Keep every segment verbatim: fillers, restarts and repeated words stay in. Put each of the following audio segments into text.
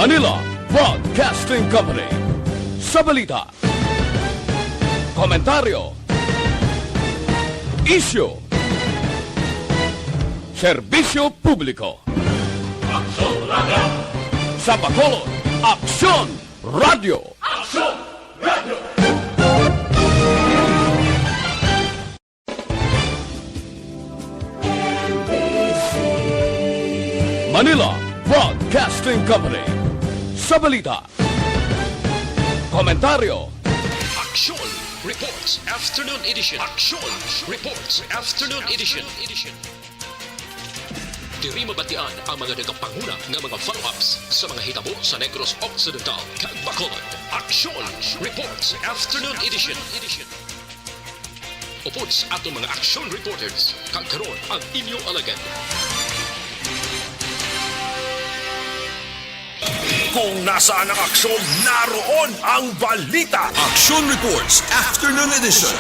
Manila Broadcasting Company. Sa balita, komentaryo, isyu, serbisyo publiko. Aksyon Radio. Sa Bacolod, Aksyon Radio. Aksyon Radio. Manila Broadcasting Company. Sa balita, komentaryo, Aksyon Reports Afternoon Edition. Aksyon Reports Afternoon Edition. Diri mabatian ang mga nagapanguna nga mga follow-ups sa mga hitabo sa Negros Occidental kag Bacolod. Aksyon Reports Afternoon Edition. Upod sa aton mga action reporters, kag karon ang inyo alagad. Kung nasaan ang aksyon, naroon ang balita. Action Reports Afternoon Edition.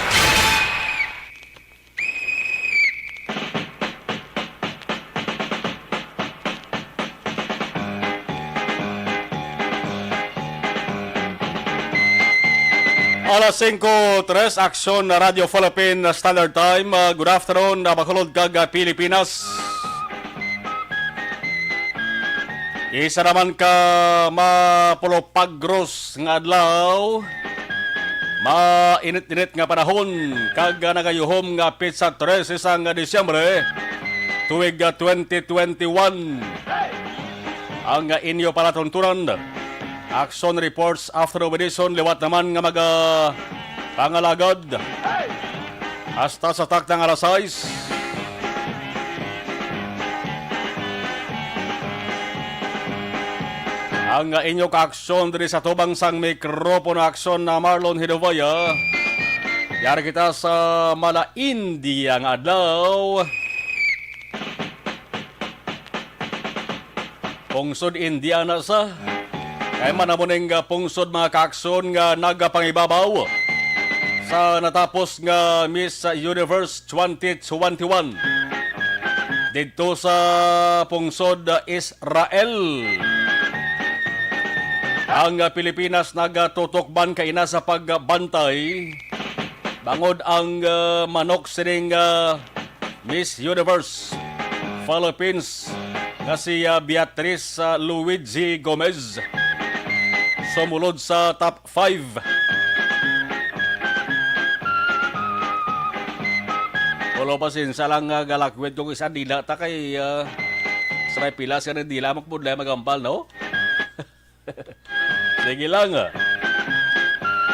Alas singko tres, Aksyon na Radyo Philippine Standard Time. Ah, good afternoon, ah, Bacolod kag, ah, Pilipinas. Isa naman ka mapulopagros nga adlaw, mainit-init nga panahon, kag, ah, nagayuhom nga petsa trese sang Disyembre, tuig, ah, twenty twenty-one. Ang, ah, inyo palatuntunan, Action Reports Afternoon Edition, liwat naman nga maga pangalagad hasta sa taktang alas sais. Ang inyo kaaksyon diri sa tubang sang mikropono, aksyon na Marlon Hidovaya. Yari kita sa Mala India nga adlaw. Pungsod Indiana sa. Kay man amo ning, ah, pungsod, mga kaaksyon, nga nagapangibabaw sa natapos nga Miss Universe twenty twenty-one didto sa pungsod, ah, Israel. Ang, ah, Pilipinas nagatutok man kaina sa pagbantay bangod ang, ah, manok sining, ah, Miss Universe Philippines nga si, ah, Beatrice, ah, Luigi Gomez sumulod sa top five. Wala, pasensya lang nga galakwit kong isa dila ta kay, ah, sa may pilas ka ng dila, magpudlay magambal, no? Sige lang.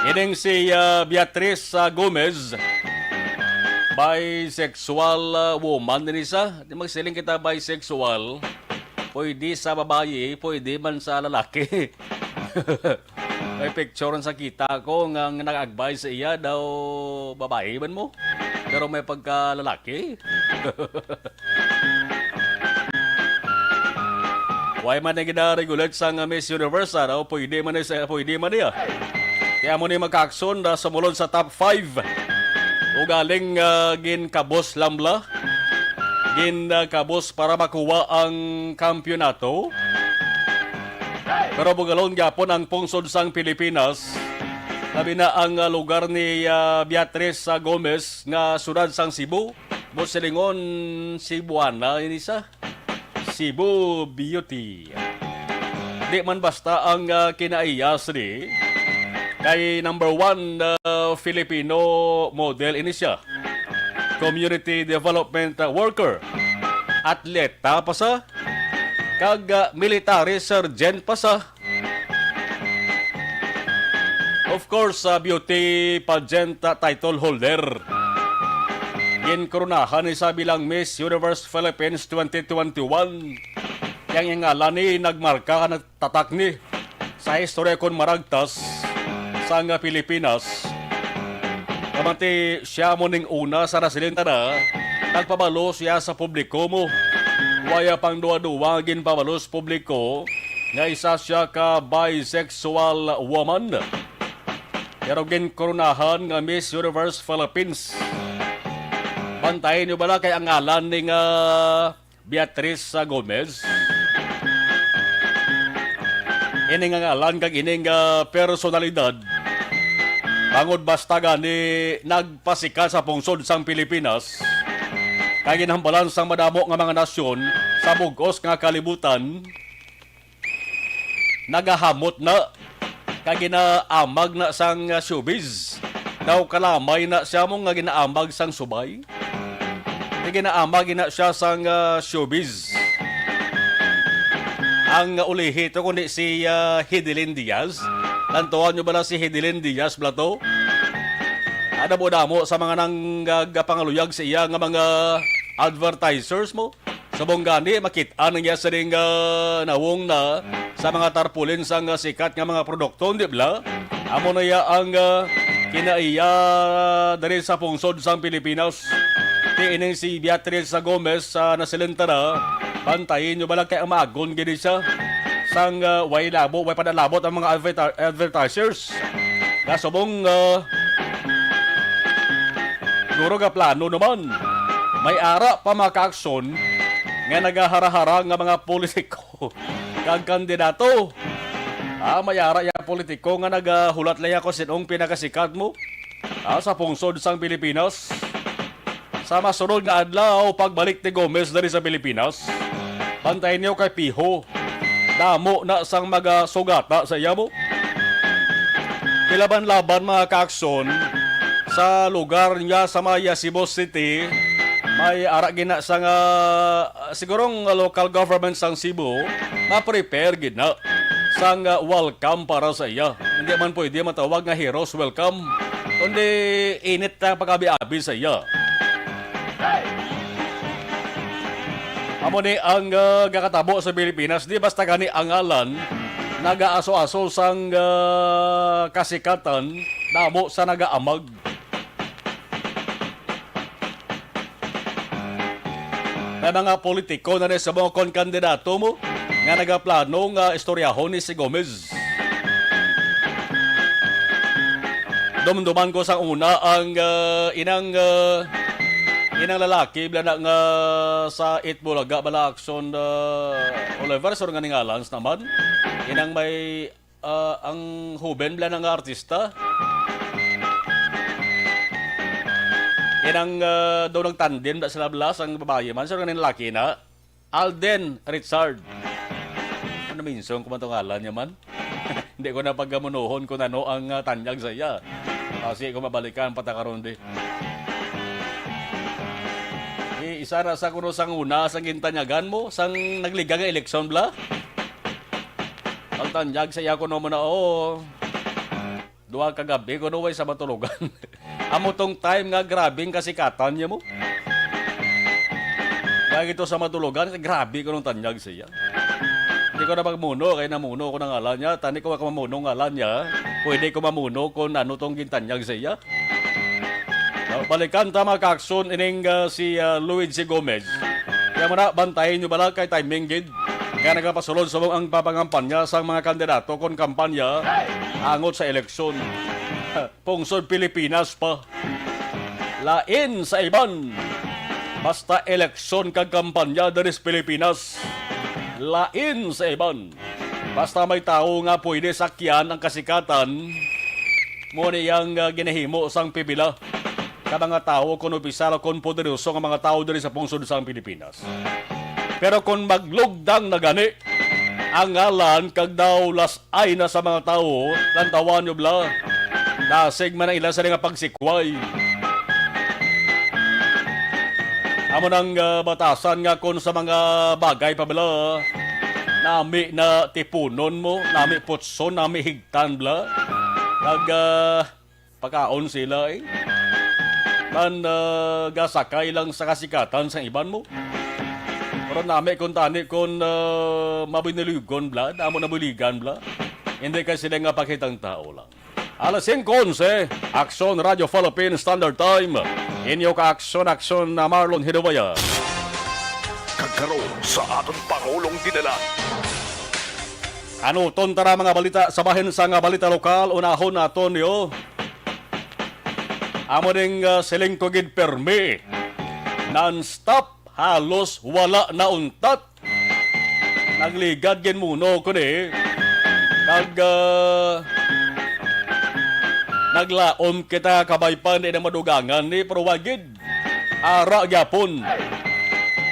Ining si, ah, Beatrice, ah, Gomez, bisexual, ah, woman din isa. Di magsiling kita bisexual. Pwede sa babayi, pwede man sa lalaki. May picture sa kita ko nga, nga nag-advise sa iya daw babayi man mo. Pero may pagka lalaki. Way man na gina-regulate sang Miss Universe, ano? Pwede man ni sa, pwede man niya. Kaya mo ni magkaakson na sumulod sa top five. Ugaling, ah, ginkabos lamla, ginkabos para makuha ang kampiyonato. Pero bugalon gyapon ang pungsod sang Pilipinas, labi na ang, ah, lugar ni, ah, Beatrice, ah, Gomez nga siyudad sang Cebu. Buot silingon, Cebuana ini sa Cebu Beauty. Di man basta ang, ah, kinaiya sini, kay number one, ah, Filipino model ini siya. Community development, ah, worker. Atleta pa sa, kag, ah, military sergeant pa sa. Of course, sa beauty pageant, ah, title holder, ginkoronahan ni sa bilang Miss Universe Philippines twenty twenty-one. Yang ngalan ni nagmarka ka nagtatak ni sa istorya kon maragtas sang Pilipinas. Kamanti siya mo ning una sa nasiling ta na, nagpabalo siya sa publiko mo. Waya pang duwa-duwa ginpabalo sa publiko nga isa siya ka bisexual woman. Pero ginkoronahan nga Miss Universe Philippines. Bantayan niyo bala kay ang ngalan ni nga Beatrice, ah, Gomez. ini nga ngalan kag ini nga personalidad, bangod basta gani nagpasikat sa pungsod sang Pilipinas, kag ginhambalan sang madamo nga mga nasyon sa bug-os nga kalibutan, nagahamot na kag ginaamag na sang, ah, showbiz. Daw kalamay na siya mo nga ginaamag sang subay. Kag ginaamag na siya sang, ah, showbiz. Ang ulihi to kundi si, ah, Hidilyn Diaz. Lantuan nyo bala si Hidilyn Diaz bala to? Ada mo damo sa mga nang, ah, gapangaluyag sa iya nga mga advertisers mo. Subong gani, makit-an niya sining, ah, nawong na sa mga tarpaulin sang, ah, sikat nga mga produkto, di bala? Amo na iya ang, ah, kinaiya diri sa pungsod sang Pilipinas. Ti ining si Beatriz Gomez, ah, nasiling ta na, bantayi nyo bala kay amagon gid siya sang, ah, way labo, way panalabot ang mga adverti-, advertisers. Nga subong, ah, siguro nga plano naman. May ara pa mga kaaksyon nga nagaharahara nga mga politiko kag kandidato. Ah, may ara ya politiko nga nagahulat lang ako sinong pinakasikat mo. Ah, sa pungsod sang Pilipinas. Sa masunod nga adlaw, pagbalik ni Gomez diri sa Pilipinas, bantayan niyo kay piho. Damo na sang magasugata sa iya mo. Kilaban-laban, mga kaaksyon, sa lugar niya sa may Cebu City, may ara gina sa nga, sigurong local government sang Cebu, ma-prepare gid na sang, ah, welcome para sa iya. Hindi man pwede matawag nga heroes welcome, kundi init na pag-abi-abi sa iya. Amo ni ang, ah, gakatabo sa Pilipinas, di basta gani ang ngalan nagaaso-aso sang, ah, kasikatan, damo sa nagaamag. May mga politiko na ni sa mga kon kandidato mo nga nagaplano nga istoryahon ni si Gomez. Dumduman ko sa una ang, ah, inang, ah, inang lalaki bala na nga sa Eat Bulaga bala aksyon, ah, Oliver, sur nga ningalans naman. Inang may, ah, ang huben bala na nga artista. Inang, ah, daw nagtandem da sila bala sang babayi man, sur nga ning lalaki na. Alden Richard. Ano, minsan ko man tong ngalan niya man? Hindi ko na pagamunuhon kung ano ang, ah, tanyag sa iya. Kasi ko mabalikan patakaron di. Eh, isa na sa kuno sang una sang gintanyagan mo, sang nagliga nga eleksyon bala? Ang tanyag sa iya kuno mo na, oo. Duha ka gabi kuno way sa matulogan. Amo tong time nga grabing kasikatan niya mo. Lagi to sa matulogan, grabe ko nung tanyag siya. Hindi ko na magmuno, kay namuno ko ng ngalan niya. Tani ko makamuno ng ngalan niya. Pwede ko mamuno kung ano tong gintanyag siya. So, balikan ta, mga kakson, ining, ah, si, ah, Luigi Gomez. Kaya mo na, bantayin nyo bala kay timing gid. Kaya nagapasulod sa ang papangampanya sa mga kandidato kon kampanya angot sa eleksyon. Pungsod Pilipinas pa. Lain sa iban. Basta eleksyon kag kampanya diri sa Pilipinas, lain sa iban. Basta may tawo nga pwede sakyan ang kasikatan, mo ni ang, ah, ginahimo sang pipila ka mga tawo kon opisyal o kon poderoso nga mga tawo diri sa pungsod sang Pilipinas. Pero kon maglugdang na gani ang ngalan kag daw las ay na sa mga tawo, lantawan nyo bala. Dasig man ang ila sa nga pagsikway. Amo nang, ah, batasan nga kon sa mga bagay pa bala, nami na tipunon mo, nami putson, nami higtan bala. Nag, ah, pakaon sila, eh. Man, ah, gasakay lang sa kasikatan sa iban mo. Pero nami kung tani kung, ah, mabinuligon bala, damo na buligan bala. Hindi kay sila nga pakitang tao lang. Alas singko onse, Aksyon Radio Philippine Standard Time. Inyo ka Aksyon, Aksyon na Marlon Hidawayan. Kag karon sa aton Pangulong Dinala. Anuton tara mga balita sa bahin sa nga balita lokal, unahon naton yo. Amo ding, ah, siling ko gid permi. Non-stop, halos wala na untat. Nagligad gid muno ko ni. Kag, ah, naglaom kita kabay pa, hindi na madugangan ni, pero wagid. Ara gyapon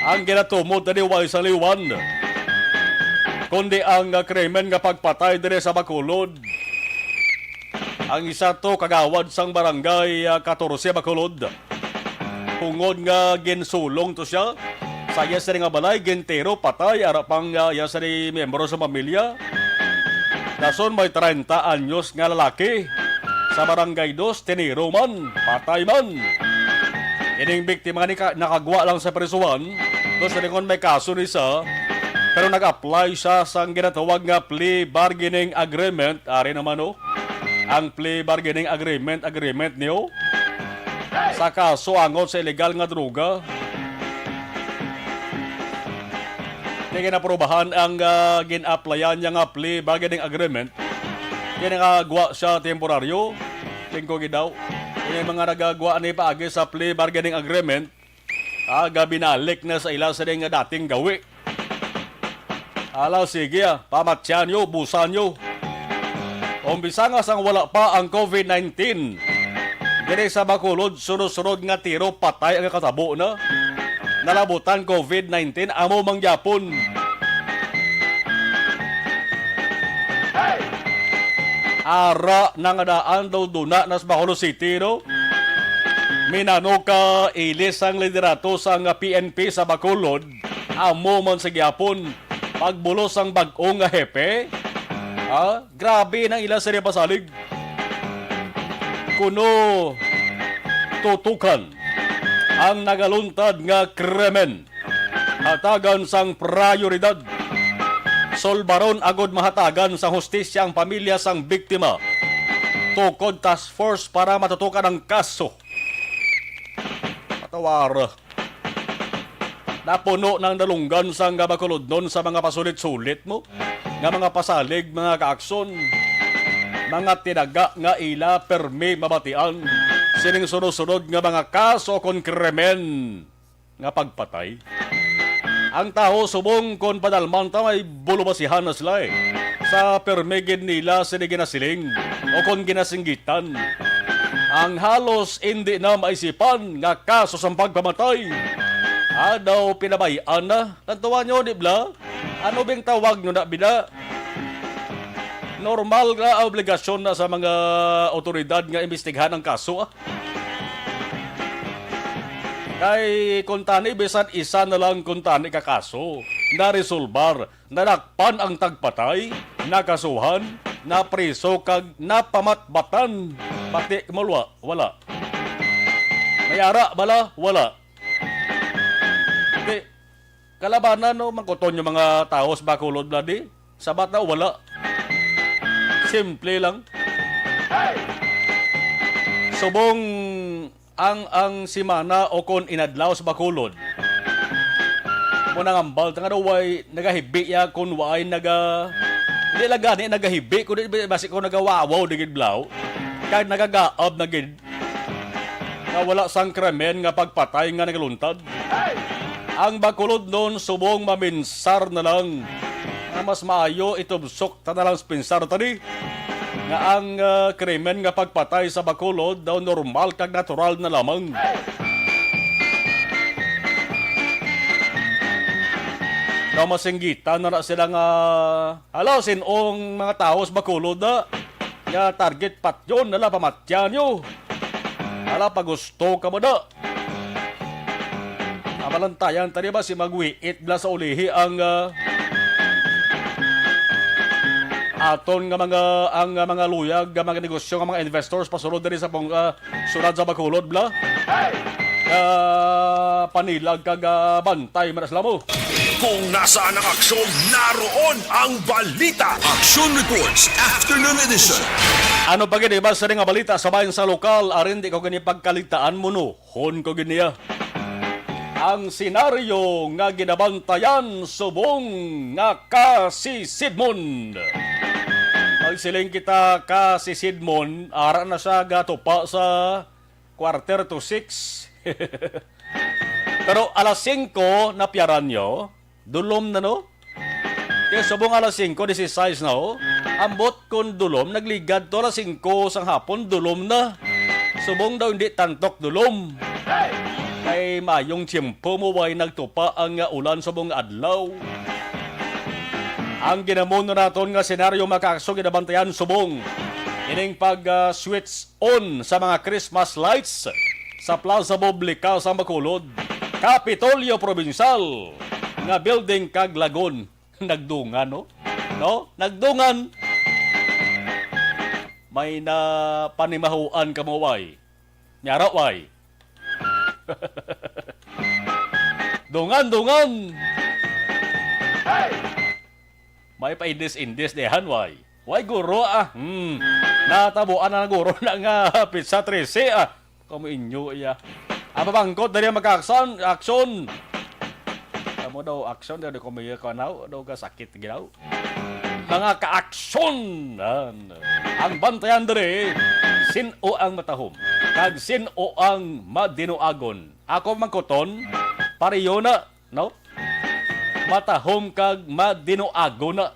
ang ginatumod tani way sa liwan, kundi ang, ah, krimen nga pagpatay diri sa Bacolod. Ang isa to kagawad sang barangay, ah, katorse Bacolod. Tungod nga ginsulong to siya sa iya sini nga balay, gintiro, patay, ara pang, ah, iya sini miyembro sa pamilya. Dason may treinta anyos nga lalaki sa Barangay Dos, tiniro man, patay man. Ining biktima ni ka-, nakagwa lang sa prisuhan, to sa lingon may kaso ni sa, pero nag-apply siya sang ginatawag nga plea bargaining agreement. Ari naman, oh, ang plea bargaining agreement, agreement niyo sa kaso angot sa illegal nga droga. Kaya ginaprobahan ang, ah, gin-applyan niya nga plea bargaining agreement. Kaya nangagwa siya temporaryo. Lingko gid daw. Kaya mga nagagwa ni paagi sa plea bargaining agreement, ah, gabinalik na sa ila sa nga dating gawi. Ala, sige, ah, pamatyan nyo, busan nyo. Umpisa nga sang wala pa ang COVID nineteen, diri sa Bacolod, sunod-sunod nga tiro, patay ang katabo na. Nalabutan COVID nineteen, amo mangyapon. Ara na nga daan daw duna nas Bacolod City, no? Minano ka ilis ang liderato sang P N P sa Bacolod, amo man sa gyapon pagbulos sang bag-o nga hepe. Ha? Grabe nang ila sini pasalig. Kuno tutukan ang nagaluntad nga krimen. Hatagan sang prioridad. Solbaron agod mahatagan sang hustisya ang pamilya sang biktima. Tukod task force para matutukan ang kaso. Patawar. Napuno na ang dalunggan sang Bacolodnon sa mga pasulit-sulit mo nga mga pasalig, mga kaakson, mga tinaga nga ila permi mabatian sining sunod-sunod nga mga kaso kon krimen nga pagpatay. Ang tawo subong kon padalman ta may bulubasihan na sila, eh, sa permi gid nila sini ginasiling o kon ginasinggitan. Ang halos indi na maisipan nga kaso sang pagpamatay. Adaw pinabay-an na. Tantuan nyo, di bala? Ano bing tawag nyo na bida? Normal nga obligasyon na sa mga awtoridad nga imbestigahan ang kaso, ah. Kay kung tani, bisan isa na lang kung tani ka kaso, naresolbar, nadakpan ang tagpatay, nakasuhan, napriso, kag napamatbatan. Pati mo, wala, wala. May ara bala? Wala. Di, kalabanan, no, mangkuton yung mga tao sa Bacolod, bloody. Sabat na, wala. Simple lang. Subong ang, ang simana o kon inadlaw sa Bacolod, mo nangambal ta nga daw way nagahibi ya kon way naga, di lang gani nagahibi, kundi basi ko nagawawaw digid blaw, kag nagagaab na gid nga wala sang krimen nga pagpatay nga nagaluntad. Ang Bacolodnon subong maminsar na lang nga mas maayo itubsok ta na lang sa pinsar tani nga ang, ah, krimen nga pagpatay sa Bacolod daw normal kag natural na lamang. Daw masinggitan na, na sila nga, hala, sin-ong mga tawo sa Bacolod na nga target patyon, hala, pamatyan nyo. Hala, pagusto ka mo na. Abalantayan tani ba si magwiit bala sa ulihi ang, ah, aton nga mga, ang, ah, mga luyag nga mga negosyo nga mga investors pasulod diri sa pong, ah, sulod sa Bacolod bala. Ah, panilag kag, ah, bantay man sila mo. Kung nasaan ang aksyon, naroon ang balita. Action Reports, Afternoon Edition. Ano pa gid iba sa nga balita sa bayan sa lokal, arin di ko gani pagkalitaan mo, no? Hon ko gid niya. Ang senaryo nga ginabantayan subong nga kasisidmon. Magsiling kita kasisidmon, ara na siya gatupa sa quarter to six. Pero alas singko na piyaran nyo, dulom na, no? Kaya subong alas singko, disisais na, oh. Ambot kon dulom, nagligad to alas singko sang hapon, dulom na. Subong daw hindi tantok dulom. Kay mayong tiyempo mo way nagtupa ang, ah, ulan subong nga adlaw. Ang ginamuno naton nga senaryo, mga kaakson, ginabantayan subong ining pag, ah, switch on sa mga Christmas lights sa Plaza Publica sa Bacolod, Kapitolyo Provincial nga building kag lagon. Nagdungan, no? No? Nagdungan. May na panimahuan ka mo, way? Nyara, way? Dungan, dungan. May paindis-indis dihan, way? Way, guro, ah. Hmm. Natabuan na, guro, na nga pizza trese, ah. Kamo inyo, iya. Ang pamangkot dali, mga ka-aksyon, aksyon. Kamo daw aksyon, daw ko may kanaw, daw ka sakit ginaw. Mga ka-aksyon, an-, ang bantayan diri, sin-o ang matahom, kag sin-o ang madinuagon. Ako mangkuton, pareho na, no? Matahom kag madinuagon na.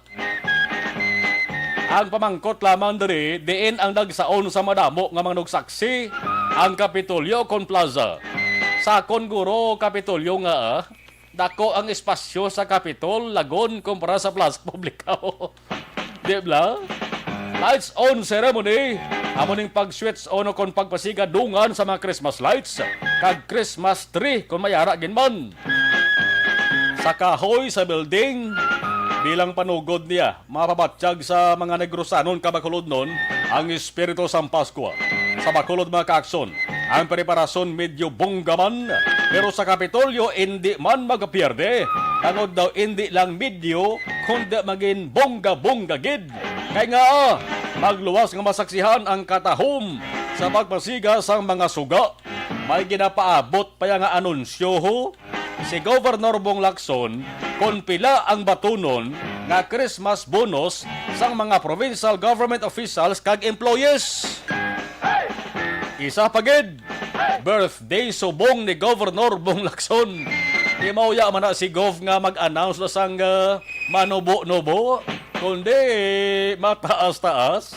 Ang pamangkot lamang diri, diin ang nagsaon sa madamo nga manugsaksi ang Kapitolyo kon Plaza. Sa akon, guro, Kapitolyo nga, ah, dako ang espasyo sa Kapitol, lagon kumpara sa Plaza Publica. Di bala? Lights on ceremony. Amo ning pag-switch on o kon pagpasiga dungan sa mga Christmas lights kag Christmas tree kon may ara gid man. Sa kahoy sa building, bilang panugod niya, mapabatyag sa mga Negrosanon kag Bacolodnon ang espiritu sang Paskwa. Sa Bacolod, mga kaakson, ang preparasyon medyo bongga man, pero sa Kapitolyo indi man magapierde, tungod daw indi lang medyo, kundi magin bongga-bongga gid. Kay nga, magluwas nga masaksihan ang katahom sa pagpasiga sang mga suga. May ginapaabot pa ya nga anunsyo, ho, si Governor Bong Lacson kon pila ang batunon nga Christmas bonus sang mga provincial government officials kag employees. Isa pa gid, birthday subong ni Governor Bong Lacson. Di mauya man na si Gov nga mag-announce na sang, ah, manubo-nubo, kundi mataas-taas.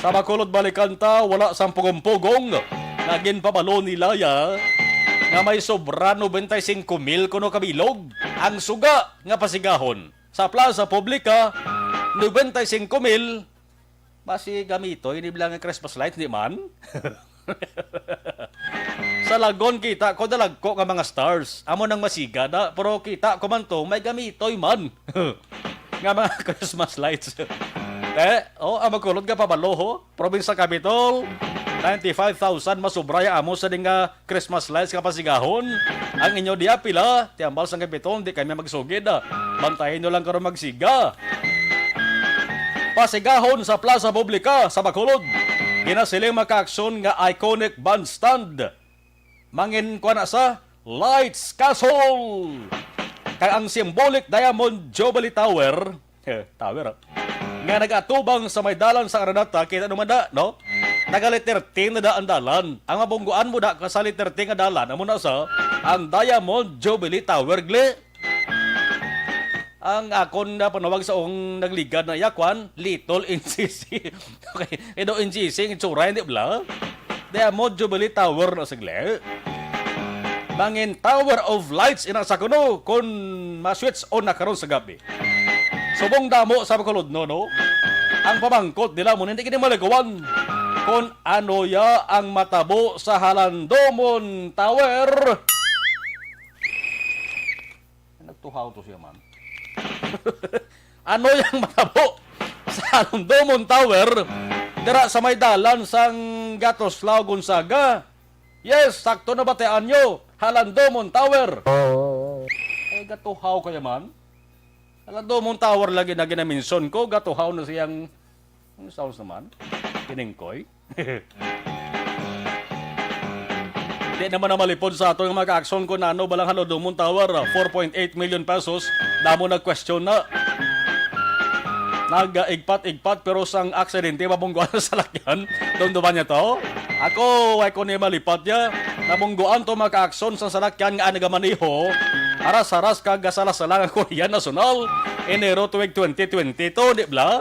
Sa Bacolod, balikan ta, wala sang pugong-pugong nga ginpabalo ni Laya nga may sobra nobenta y singko mil kuno ka bilog ang suga nga pasigahon. Sa Plaza Publica, nobenta y singko mil, basi gamito ini bilang nga Christmas light, di man? Sa lagon, kita ko dalagko nga mga stars. Amo nang masiga na, pero kita ko man to, may gamitoy man nga mga Christmas lights. Eh, oh, ang magkulod nga pabalo, ho. Provincial Capitol, ninety-five thousand masubra ya amo sa ding nga Christmas lights nga pasigahon. Ang inyo diya pila, tiambal sang Capitol, di kami magsugid, ah. Bantayin nyo lang karon magsiga. Pasigahon sa Plaza Publica sa Bacolod. Ginasiling, mga kaaksyon, nga iconic bandstand. Mangin kuha na sa Lights Castle. Kag ang symbolic Diamond Jubilee Tower, eh, tower, ah, nga nag-atubang sa may dalan sa Araneta, kita naman na, no? Naga-letter T na da ang dalan. Ang mabungguan mo da ka sa letter T nga dalan, amo na sa ang Diamond Jubilee Tower, gle. Ang akon na panawag sa ung nagligad na iya, kwan, Little N C C. Okay, kay daw N C C ang itsura, hindi bala? Diamond Jubilee Tower na, sagli. Mangin Tower of Lights ina sa kuno kun ma-switch on na karon sa gabi. Subong damo sa Bacolod, no, no? Ang pamangkot nila mo, hindi kini malikuan kun ano ya ang matabo sa Halandomon Tower. Nagtuhaw to siya, man. Ano yang matabo sa Halandomon Tower dira sa may dalan sang Gatoslao, Gonzaga? Yes, sakto na batian nyo. Halandomon Tower. Ay, gatuhaw kaya man. Halandomon Tower lagi na ginamention ko. Gatuhaw na siyang, ano sounds naman? Kiningkoy? Di naman na malipod sa aton nga mga kaaksyon kung ano balang Halandomon Tower, four point eight million pesos. Damo nag-question na. Nag-igpat-igpat, pero sang aksidente, mabungguan sa salakyan. Dumduman niya to? Ako, way ko ni malipat niya. Nabungguan to, mga kaaksyon, sa salakyan nga nagamaneho. Haras-haras kag gasala-sala nga Korean National, Enero tuig twenty twenty-two, di bala?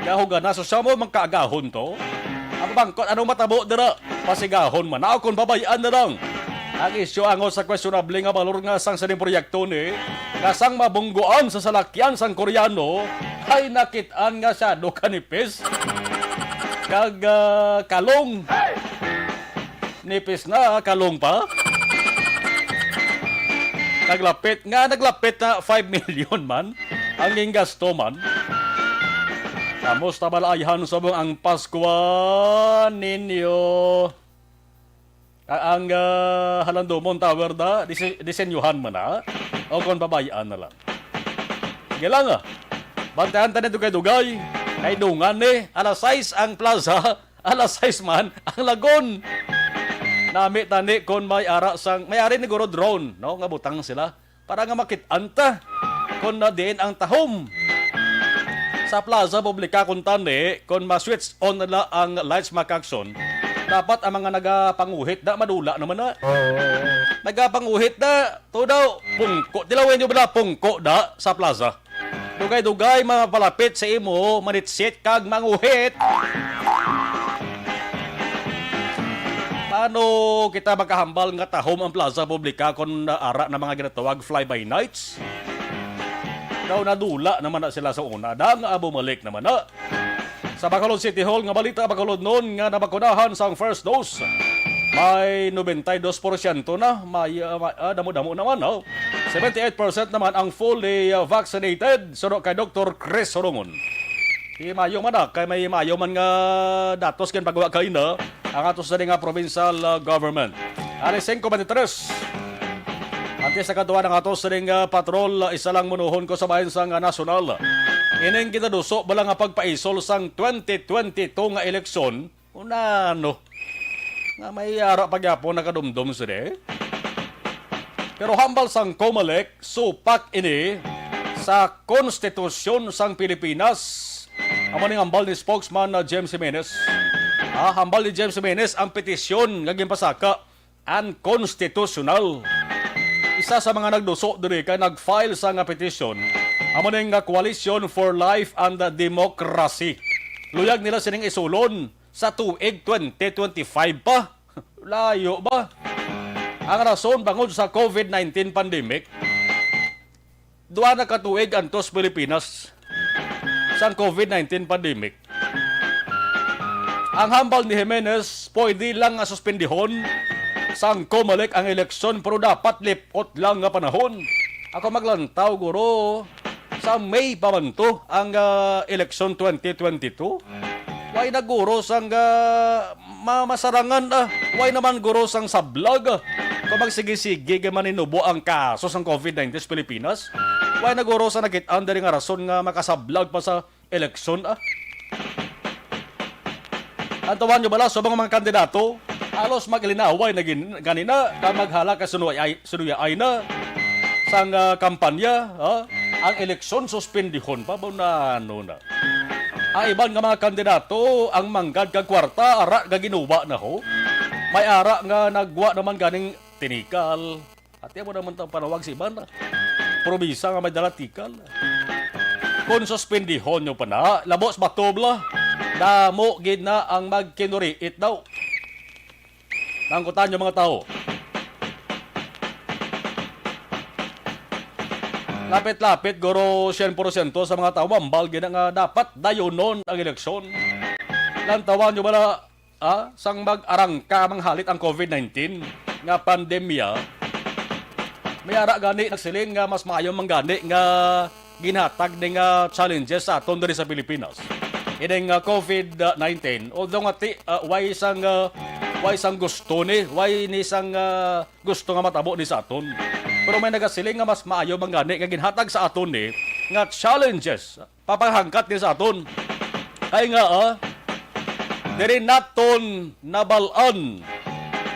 Gahugan na, so siya mo magkaagahon to. Ang bangkot, anong matabo dira? Pasigahon man ako kung babayan na lang. Ang isyu angot sa questionable nga balor nga sang sining proyekto ni, nga sang mabungguan sa salakyan sang Koreano, ay nakit-an nga siya do kanipis. Kag, ah, kalong. Nipis na, kalong pa. Naglapit nga, naglapit na five million man ang gingasto man. Kamusta bala ayhan subong ang Paskwa ninyo? A-, ang, ah, Halandomon Tower da, dise-, disenyuhan mo na? O kon babayaan na lang? Sige lang, ah. Bantayan ta ni dugay-dugay. Kay dungan ni, alas sais ang plaza, alas sais man ang lagon. Nami tani kon may ara sang, may ari ni guro drone, no? Nga butang sila para nga makit-an ta kon na diin ang tahom. Sa Plaza Publica kon tani, kon ma-switch on nila ang lights, makakson, dapat ang mga nagapanguhit na madula naman na. Nagapanguhit na, to daw, pungko. Tilawin nyo ba na pungko da sa plaza? Dugay-dugay, mapalapit sa imo, manitsit kag manguhit. Paano kita makahambal nga tahom ang Plaza Publica kon ara na mga ginatawag fly-by-nights? Daw nadula naman na sila sa una, da nga bumalik naman na. Sa Bacolod City Hall nga balita, Bacolod noon nga nabakunahan sang first dose, may nobenta y dos porsyento na, may, ah, may, ah, damo-damo naman, no? Seventy-eight percent naman ang fully, ah, vaccinated, suno kay Doktor Chris Horongon. Di mayo man, ah, kay may mayo man nga datos ginpagawa kay na ang ato sa nga provincial, ah, government. Ari singko bentitres. Antes sa kadtuan ang ato sining, ah, patrol, ah, isa lang munuhon ko sa bahin sang, ah, nasyonal. Ining ginaduso bala nga pagpaisol sang twenty twenty-two nga eleksyon, una, ano, nga may ara pa gyapon nakadumdom sini. Pero hambal sang Comelec, supak ini sa konstitusyon sang Pilipinas. Amo ning hambal ni spokesman na James Jimenez. Ah, hambal ni James Jimenez ang petisyon nga ginpasaka unconstitutional. Isa sa mga nagduso diri kay nag-file sa nga petisyon, amo ning nga Coalition for Life and Democracy. Luyag nila sining isulon sa tuig twenty twenty-five pa. Layo ba? Ang rason bangod sa covid nineteen pandemic, duha na ka tuig antos Pilipinas sang covid nineteen pandemic. Ang hambal ni Jimenez, pwede lang nga suspendihon sang Comelec ang eleksyon, pero dapat lipot lang nga panahon. Ako maglantaw, guro, sa May pa man to ang, ah, eleksyon twenty twenty-two. Why na, guro, sang, ah, ma-, masarangan, ah? Why naman, guro, sang sablag, ah? Kung magsigi-sige kay maninubo ang kaso sang covid nineteen sa Pilipinas, why na, guro, sa nakit-an diri nga rason nga makasablag pa sa eleksyon, ah? Ang tawhan nyo bala, subong mga kandidato, halos mag-ilinaway na gin-, ganina, ka maghala ka sunuay-, sunuyaay na sang, ah, kampanya, ah? Ang eleksyon, suspendihon pa ba na, ano na? Ang iban nga mga kandidato, ang manggad kag kwarta, ara nga ginuwa na ho. May ara nga nagwa naman ganing tinikal. Ati mo naman tang panawag sa iban, ah. Probinsa nga may dala tikal. Kung suspendihon nyo pa na, labos batobla, damo gid na ang magkinuriit daw. Nangkutan nyo mga tao. Lapit-lapit, guro, syen porsyento sa mga tao, mambal gid nga dapat dayunon ang eleksyon. Lantawan nyo ba na, ah, sang mag-arangka manghalit ang covid nineteen nga pandemya, may ara gani nagsiling nga mas maayo man gani nga ginhatag ni nga challenges sa aton diri sa Pilipinas. Ining, ah, covid nineteen, although nga ti-, ah, way sang, ah, way sang gusto ni, way ni sang, ah, gusto nga matabo ni sa aton. Pero may nagasiling nga mas maayo man gani nga ginhatag sa aton ni nga challenges, papahangkat ni sa aton. Kay nga, ah, diri naton nabal-an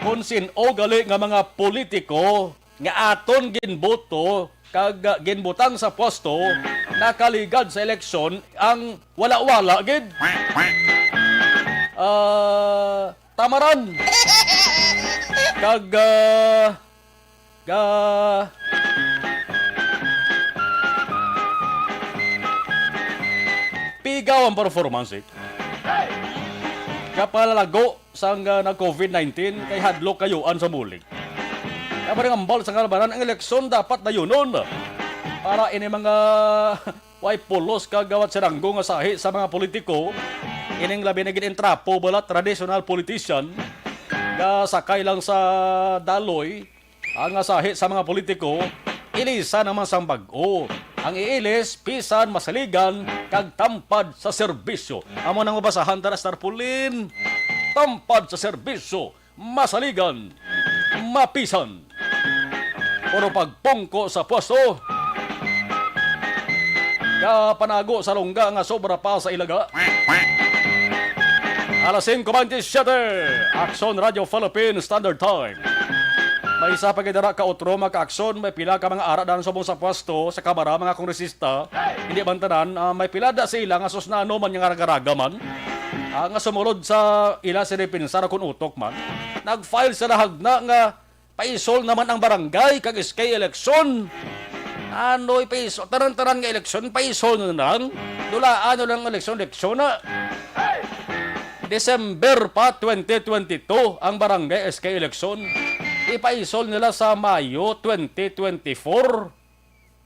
kung sin-o gali nga mga politiko nga aton ginboto kag, ah, ginbutang sa pwesto nakaligad sa eleksyon ang wala-wala gid. Ah, tamaran. Kag, ah, Ka pigaw ang performance, eh. Kapalalago sang, ah, nag-covid nineteen kay hadlok kayuan sa bulig. Kaya pa rin ang bal sa kalabanan, ang eleksyon dapat dayunon para ini mga way pulos kag gawat sinanggo nga sahi sa mga politiko, ining labi na gid intrapo bala traditional politician nga sakay lang sa daloy ang sahi sa mga politiko, ilisan naman sang bag-o. Ang iilis, pisan, masaligan, kag tampad sa serbisyo. Amo nang mabasahan ta na, Star Pauline. Tampad sa serbisyo, masaligan, mapisan. Puro pagpungko sa pwesto. Kapanago sa lungga nga sobra pa sa ilaga. Alas singko bentisiete, Aksyon Radio Philippine Standard Time. May isa pa gid dira ka utro, mga kaaksyon, may pila ka mga ara dan subong sa pwesto sa Kamara, mga kongresista. Hindi man tanan, ah, may pila da sa ila nga sus na ano man nga ragaraga man, ah, nga sumulod sa ila sini pinsar kon utok man. Nag-file sila hagna nga paisol naman ang barangay kag S K eleksyon. Ano ipaisol? Tanan-tanan nga eleksyon, paisol na lang. Dulaan na lang eleksyon, eleksyon na. December pa twenty twenty-two ang barangay S K eleksyon. Ipaisol nila sa Mayo twenty twenty-four.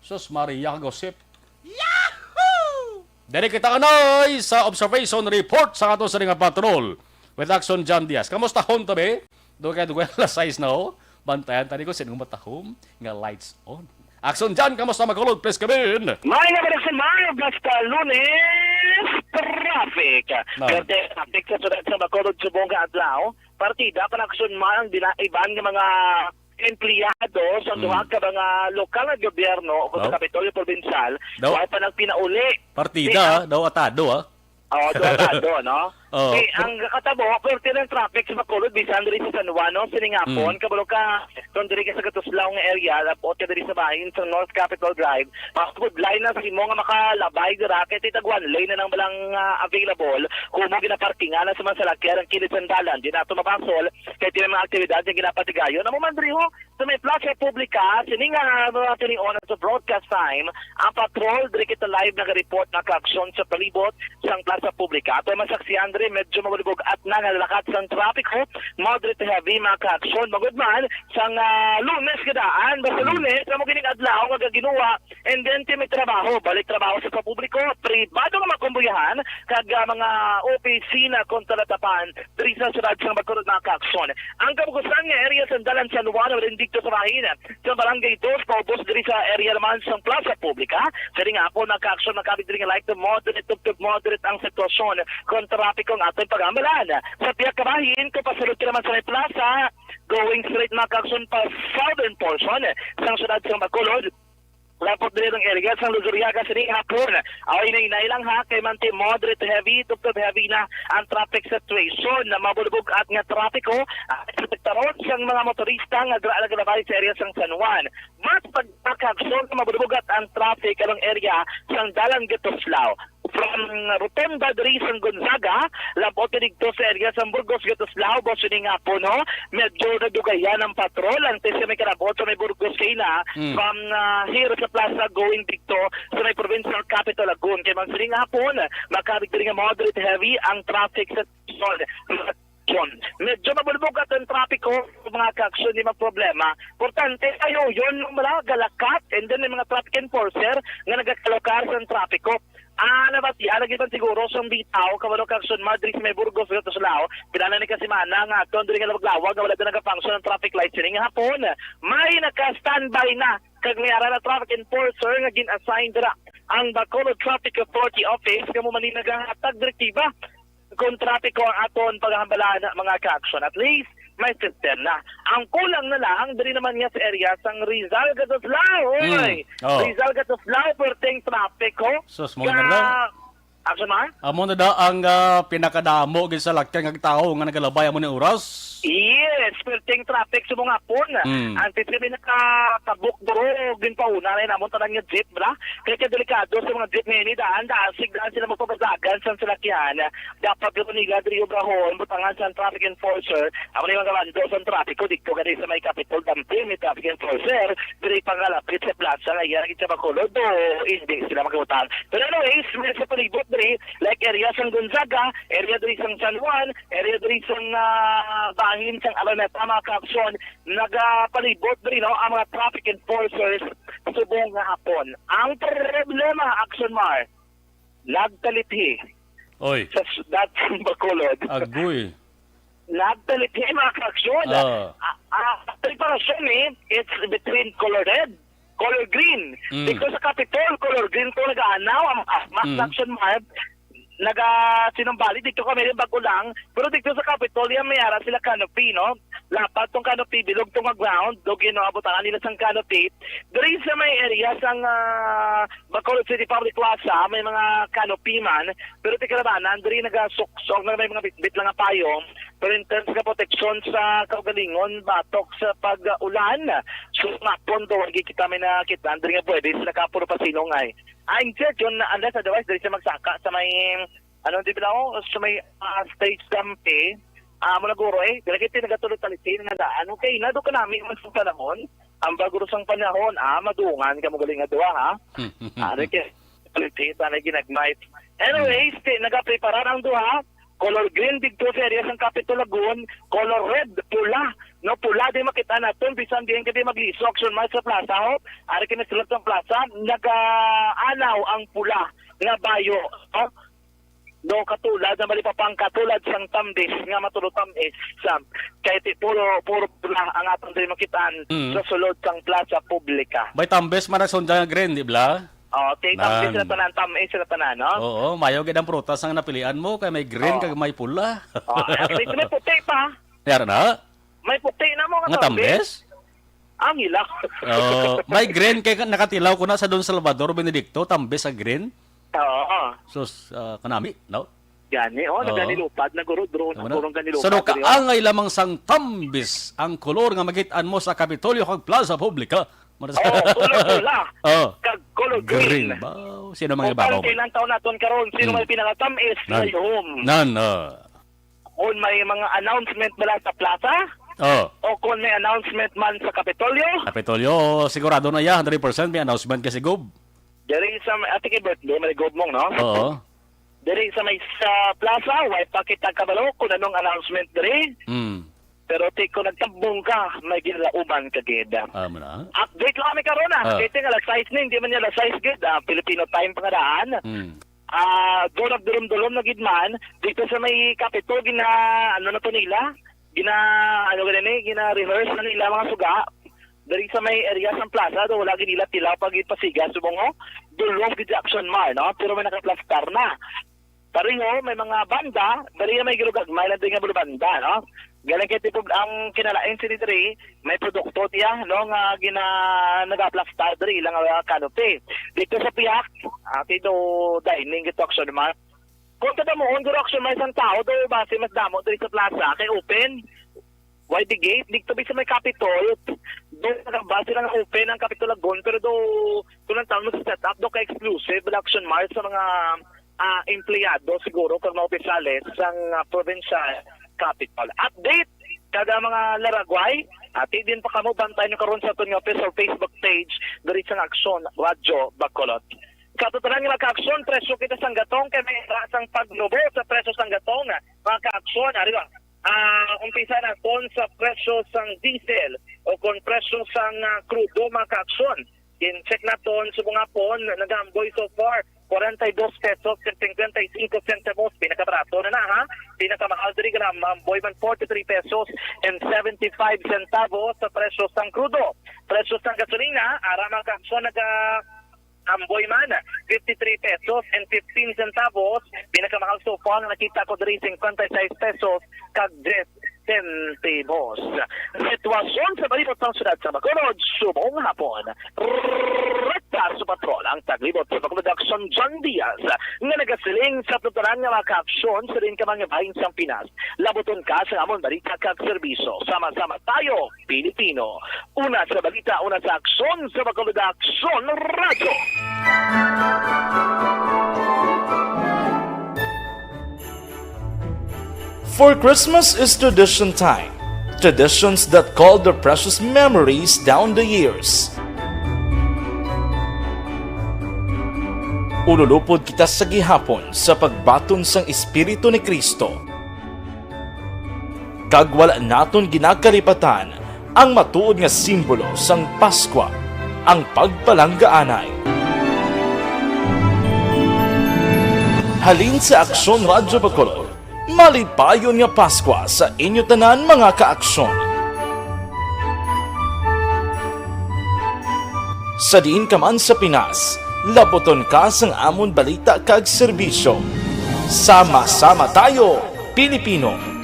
Sus Maria, gossip. Yahoo! Diri kita anay sa observation report sa ato sa nga patrol with Action John Diaz. Kamusta hon, tabi? Dugay-dugay alas sais na, oh. Bantayan tani ko sinong matahom nga lights on. Action John, kamusta, Bacolod? Please come in. May nga Action Mar, basta Lunes, traffic. No. Pero traffic sa syudad sa Bacolod subong nga adlaw. Partida pa na Action Mar ang dina-, iban nga mga empleyado sa Hmm. duha ka mga lokal nga gobyerno o sa No. Kapitolyo Provincial, No. wala pa nagpinauli. Partida, Kaya ah, daw atado, ah. Oo, duha ka do, no? Oo. Kay ang katabo, perti ng traffic sa Bacolod, bisan diri sa San Juan, no? Sining hapon, Mm. kabalo ka, kung diri ka sa Gatuslao nga area, labot ka diri sa bahin sa North Capitol Drive, mas budlay na sa imo nga makalabay dira, kay titag one lane na nang balang, ah, available, kung mo ginaparkingan na sa mga salakyan ang kilid sa dalan, di na ito mabasol, kay may mga aktibidad nga ginapatigayon. Amo man diri, ho, sa may Plaza Publica, sini nga mga tinion sa broadcast time, ang patrol, diri kita live nagareport na kaaksyon sa palibot sang Plaza Publica. Ato masaksihan diri, medyo mabulibog at nangalakat sang trapiko, moderate heavy mga kaaksyon. Magud man, sang, ah, Lunes kadaan, basta Hmm. Lunes, amo gining adlaw nga gaginuwa, and then ti may trabaho, balik trabaho sa pampubliko, pribado nga makumbuyahan, kag, ah, mga opisina kung talatapan, diri sa syudad sang Bacolod, mga kaaksyon. Ang kabugusan nga area sa Dalan San Juan, wala dito sa bahin, sa Barangay Dos, paubos diri sa area naman sa Plaza Publica. Sa ring hapon, mga kaaksyon, makabig diri nga light to moderate, tugtog moderate ang sitwasyon kon trapiko ang aton pag-ambalan. Sa pihak kabahin, kung pasulod ka naman sa may plaza, going straight, mga kaaksyon, pa southern portion sang syudad sang Bacolod, lapot diri ang area sang Luzuriaga sining hapon. Aw, hinay-hinay lang ha, kay manti moderate heavy, tugtog heavy na ang traffic situation na mabulbog at nga trapiko. Ah, sa pagtaron sang mga motorista nga gra-, nagalabay sa area sang San Juan. Mas pagkakagson na mabulbog at ang traffic along area sang Dalan Gatuslao. From Rotonda diri sang Gonzaga, labot ka didto sa area sang Burgos, Gatuslao, boss, sining hapon, no? Medyo nadugayan ang patrol, ang tisa may karabot sa may Burgos kay na, Mm. from, ah, here sa plaza going didto sa may provincial capital, Lagun. Kay man sining hapon, makabig diri nga moderate heavy ang traffic sa John. Medyo mabulbog at ang trapiko, mga kaaksyon, di man problema. Importante kayo, yun lang malaga, lakat, and then may mga traffic enforcer nga nagakalugar sa trapiko. Ah, nabatian lagi man siguro sang bitaw, kabalo kang Sun Madrid may Burgos, Gatuslao. Pila na ni kasimana nga aton diri nga lawag-lawag nga wala na nagafunction ang traffic light sining hapon. May naka-standby na kag may ara na traffic enforcer nga gin-assign dira ang Bacolod Traffic Authority Office nga mo man ni nagahatag direktiba kung trapiko ang aton paghambalan, mga ka-action. At least may system na. Ang kulang na lang diri naman nga sa area sang Rizal, Gatuslao. Mm. Oy. Oh. Rizal, Gatuslao, perting trapiko. Sus, mo Ka- na lang. Action, Mar? Amo na da ang, ah, pinakadamo gid sa lakyan nga tawo nga nagalabay amo ni oras. Yes, perting traffic sa mga hapon. Mm. Antes kami nakatabok duro, ginpauna na namon tanan nga jeep, bala. Kaya kaya delikado sa mga jeep nga ini, daan, daan, sigdaan sila magpabagdagan sa salakyan. Dapat gid nila diri obrahon, butangan sa traffic enforcer. Amo ni mga bando sa traffic ko, dito gani sa may Capitol, damping ni traffic enforcer. Diri pangalapit sa plaza nga iya gid sa Bacolod, o hindi sila magkabutang. Pero anyways, may sa palibot diri, like area sang Gonzaga, area diri sang San Juan, area diri sang, ah, bahin sang Araneta, mga kaaksyon, nagapalibot diri, no, ang mga traffic enforcers subong nga hapon. Ang problema, Action Mar, nagtalithi Oy, sa syudad sang Bacolod. Agoy. Nagtalithi, mga kaaksyon. Ah. Ah, ah, preparasyon ni, it's between color red, color green. Mm. Dito sa Capitol, color green to nag-aanaw ang, ah, mas Mm. Action Mar. Naga sinumbali dito kami rin bago lang, pero dito sa Capitol, yan may ara sila canopy, no? Lapat tong canopy, bilog tong nga ground, do ginabutangan nila sang canopy. Diri sa may area sang, ah, Bacolod City Public Plaza, may mga canopy man, pero ti kalabanan, diri nagasuksok na may mga bitbit lang nga payong. Pero in terms nga proteksyon sa kaugalingon, batok sa pag-ulan, sumapon do, hindi kita may nakita, diri nga pwede sila kapuro pasilong ay. Ah, in church, yun, unless otherwise, diri siya magsaka sa may, ano, di ba, oh, sa may, ah, stage dampi, ah, mo naguro eh, diri kita nagatuloy talitin nga daan. Okay, nado ka namin man sa panahon, ang baguro sang panahon, ah, madungan ka mo galing nga duha, ha? Ari kay quality, sana ginagmay. Anyways, ti, nagapreparar ang duha. Color green dito sa area sang Capitol Lagoon, color red, pula. No, pula di makita naton, bisan diin ka di magliso, Action Mart sa Plaza, ho. Ari kini sulod sang plaza, nagaanaw ang pula nga bayo, no? Do katulad na malipapang katulad sang tambis nga matulo tamis, sa kay ti puro puro pula ang atong diri makitaan Mm. sa sulod sang plaza publika. May tambis man ang sundang green, di bla? Oh, ti tambis Nan. Sila tanan, tamis sila tanan, no? Oo, mayo gid ang prutas ang napilian mo kay may green Oh. Kag may pula. Oh, at least may puti pa. Yara na? May puti na mo nga Nga tambis? Tambis? Ang hila. Oh, may green kay ka-, nakatilaw ko na sa Don Salvador Benedicto, tambis sa green. Oo. Sus, ah, kanami, no? Gani, oh, Oo. Naganilupad, naguro-drone, Tama na. Nagurong ganilupad, Sa no, diri, oh. Kaangay lamang sang tambis ang kolor nga makit-an mo sa Kapitolyo kag Plaza Publica. Mara sa Oh, color pula. Oh. Kag color green. Green. Wow. Sino mga Kung ibabaw? Pang ilang taon naton karon, sino Hmm. may pinakatamis? Nan. Sa home? Nan, ah. Kung may mga announcement bala sa plaza, Oh. O kung may announcement man sa Kapitolyo. Kapitolyo, sigurado na ya, hundred percent may announcement kasi, Gob. Diri sa, ati kay birthday, may Gob mong, no? Oo. Diri sa may sa plaza, way pa kita kabalo kung anong announcement diri. Mm. Pero ti ko nagtambong ka, may ginlauman ka gid. Ah, muna. Update lang kami karon, ah. Ah. Kaya ting alas sais ni, hindi man niya alas sais gid, ah, Filipino time pa nga daan. Mm. Ah, do nagdulom-dulom na gid man, dito sa may Capitol, gina, ano na to nila? Gina, ano gani ni? Gina-rehearse na nila mga suga. Diri sa may area sa plaza, do wala gid nila tila pag ipasiga, subong, oh, dulom gid sa Action Mar, no? Pero may nakaplastar na. Pareho, may mga banda, diri may gilugagmay lang din nga mga banda, no? Galing kay tipog ang kinalain sini diri, may produkto tiya, no, nga gina-, nagaplastar diri ilang, ah, canopy. Dito sa pihak, ah, dito dining ito, Action Mar. Kung kada mo, on, Action Mar, isang tao, do base mas damo diri sa plaza, kay open, wide the gate, dito bisa may Capitol, do nagabase lang open ang Capitol Lagoon, pero do, kung ang taon mo sa setup, do ka exclusive, wala Action Mar sa mga ah, empleyado siguro kag mga opisyales sang, ah, provincial capital. Update kada mga laragway, ati din pa kamo bantay nyo karon sa aton nga official Facebook page diri sang Aksyon Radyo Bacolod. Sa totalan nga mga kaaksyon, presyo kita sang gatong kay may rasang pagnubo sa presyo sang gatong, mga kaaksyon. Ari ba? Ah, umpisa naton sa presyo sang diesel o kon presyo sang, ah, krudo, mga kaaksyon. Gin-check naton subong hapon, nag-aamboy so far, forty-two pesos kag cincuenta y cinco centavos, pinakabarato na na, ha? Pinakamahal diri, nag-aamboy man, forty-three pesos and seventy-five centavos sa presyo sang krudo. Presyo sang gasolina, ara, mga kaaksyon, nag-aamboy man, fifty-three pesos and fifteen centavos, pinakamahal so far nga nakita ko diri, cincuenta y seis pesos kag diez centavos. Sitwasyon sa palibot sang siyudad sa Bacolod, subong hapon. Rekta sa Patrol ang taglibot sa Bacolod Aksyon, John Diaz, nga nagasiling sa tanan nga mga kaaksyon sa diin ka man nga bahin sang Pinas. Labuton ka sa amon balita kag serbisyo. Sama-sama tayo, Pilipino. Una sa balita, una sa aksyon sa Bacolod Aksyon Radyo. For Christmas is tradition time. Traditions that call their precious memories down the years. Ululupod kita sa gihapon sa pagbaton sang Espiritu ni Cristo. Kag wala naton ginakalipatan ang matuod nga simbolo sang Paskwa, ang pagpalanggaanay. Halin sa Aksyon Radyo Bacolod, malipayon nga Paskwa sa inyo tanan, mga kaaksyon. Sa diin ka man sa Pinas, labuton ka sang amon balita kag serbisyo. Sama-sama tayo, Pilipino!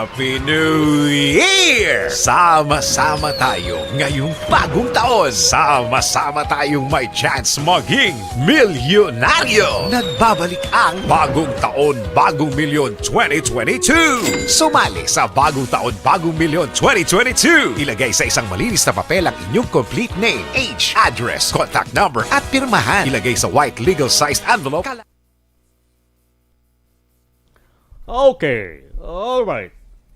Happy New Year! Sama-sama tayo ngayong bagong taon. Sama-sama tayong may chance maging milyonaryo. Nagbabalik ang Bagong Taon, Bagong Milyon twenty twenty-two. Sumali sa Bagong Taon, Bagong Milyon twenty twenty-two. Ilagay sa isang malinis na papel ang inyong complete name, age, address, contact number, at pirmahan. Ilagay sa white legal-sized envelope. Kala- Okay. All right.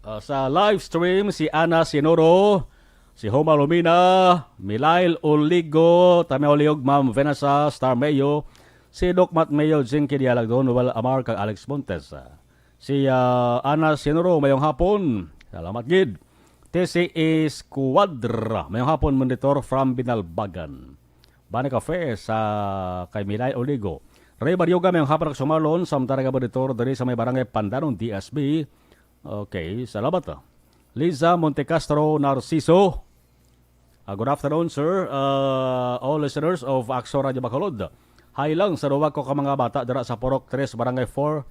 Ah, sa live stream, si Ana Sinoro, si Homa Lumina, Milail Oligo, Tameo Liog, Ma'am Vanessa Star Mayo, si Doc Matt Mayo, Jinky Dialagdon, Noel Amar, kag Alex Montes. Ah, si, ah, Ana Sinoro, mayong hapon. Salamat gid. T C Escuadra, mayong hapon, monitor from Binalbagan. Bani Cafe sa kay Milay Oligo. Ray Barioga, mayong hapon, Aksyon Marlon, sa mga taga-monitor diri sa may barangay Pandanon, D S B. Okay, salamat, ah. Liza Montecastro Narciso. Ah, good afternoon, sir. Ah, all listeners of Aksyon Radio Bacolod. Hi lang sa duwa ko ka mga bata dira sa Purok Tres, Barangay Four,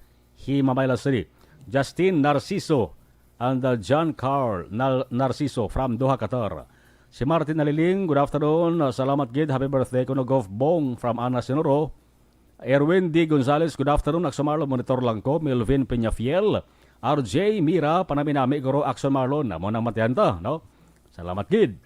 Himamayla City. Justin Narciso and, uh, John Carl Nal-, Narciso from Doha, Qatar. Si Martin Naliling, good afternoon. Uh, salamat gid. Happy birthday kuno, Gov Bong from Ana Sinuro. Erwin D Gonzalez, good afternoon. Aksyon Marlon, monitor lang ko. Melvin Peñafiel, R J Mira, panami-nami guro, Aksyon Marlon. Amo nang matihan ta, no? Salamat gid.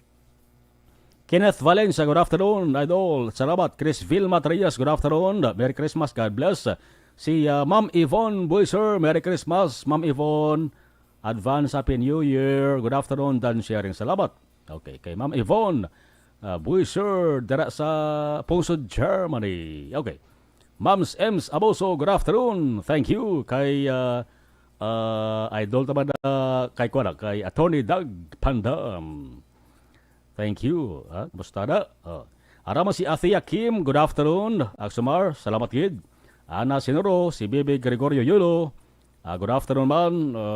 Kenneth Valencia, good afternoon, idol. Salamat. Chris Vilma Trias, good afternoon. Merry Christmas, God bless. Si, ah, Ma'am Yvonne Buiser, Merry Christmas, Ma'am Yvonne. Advance Happy New Year. Good afternoon, Dan Sharing. Salamat. Okay, kay Ma'am Yvonne, ah, Buiser, dira sa Pungsod, Germany. Okay. Ma'ams Ems Aboso, good afternoon. Thank you kay, ah, ah, idol ta man, ah, kay kuwan, kay Attorney Doug Pandam. Thank you. Ah, kumusta na? Oh. Ara man si Athea Kim, good afternoon. Aksumar, salamat gid. Ana Sinuro, si Bibi Gregorio Yulo, ah, good afternoon man.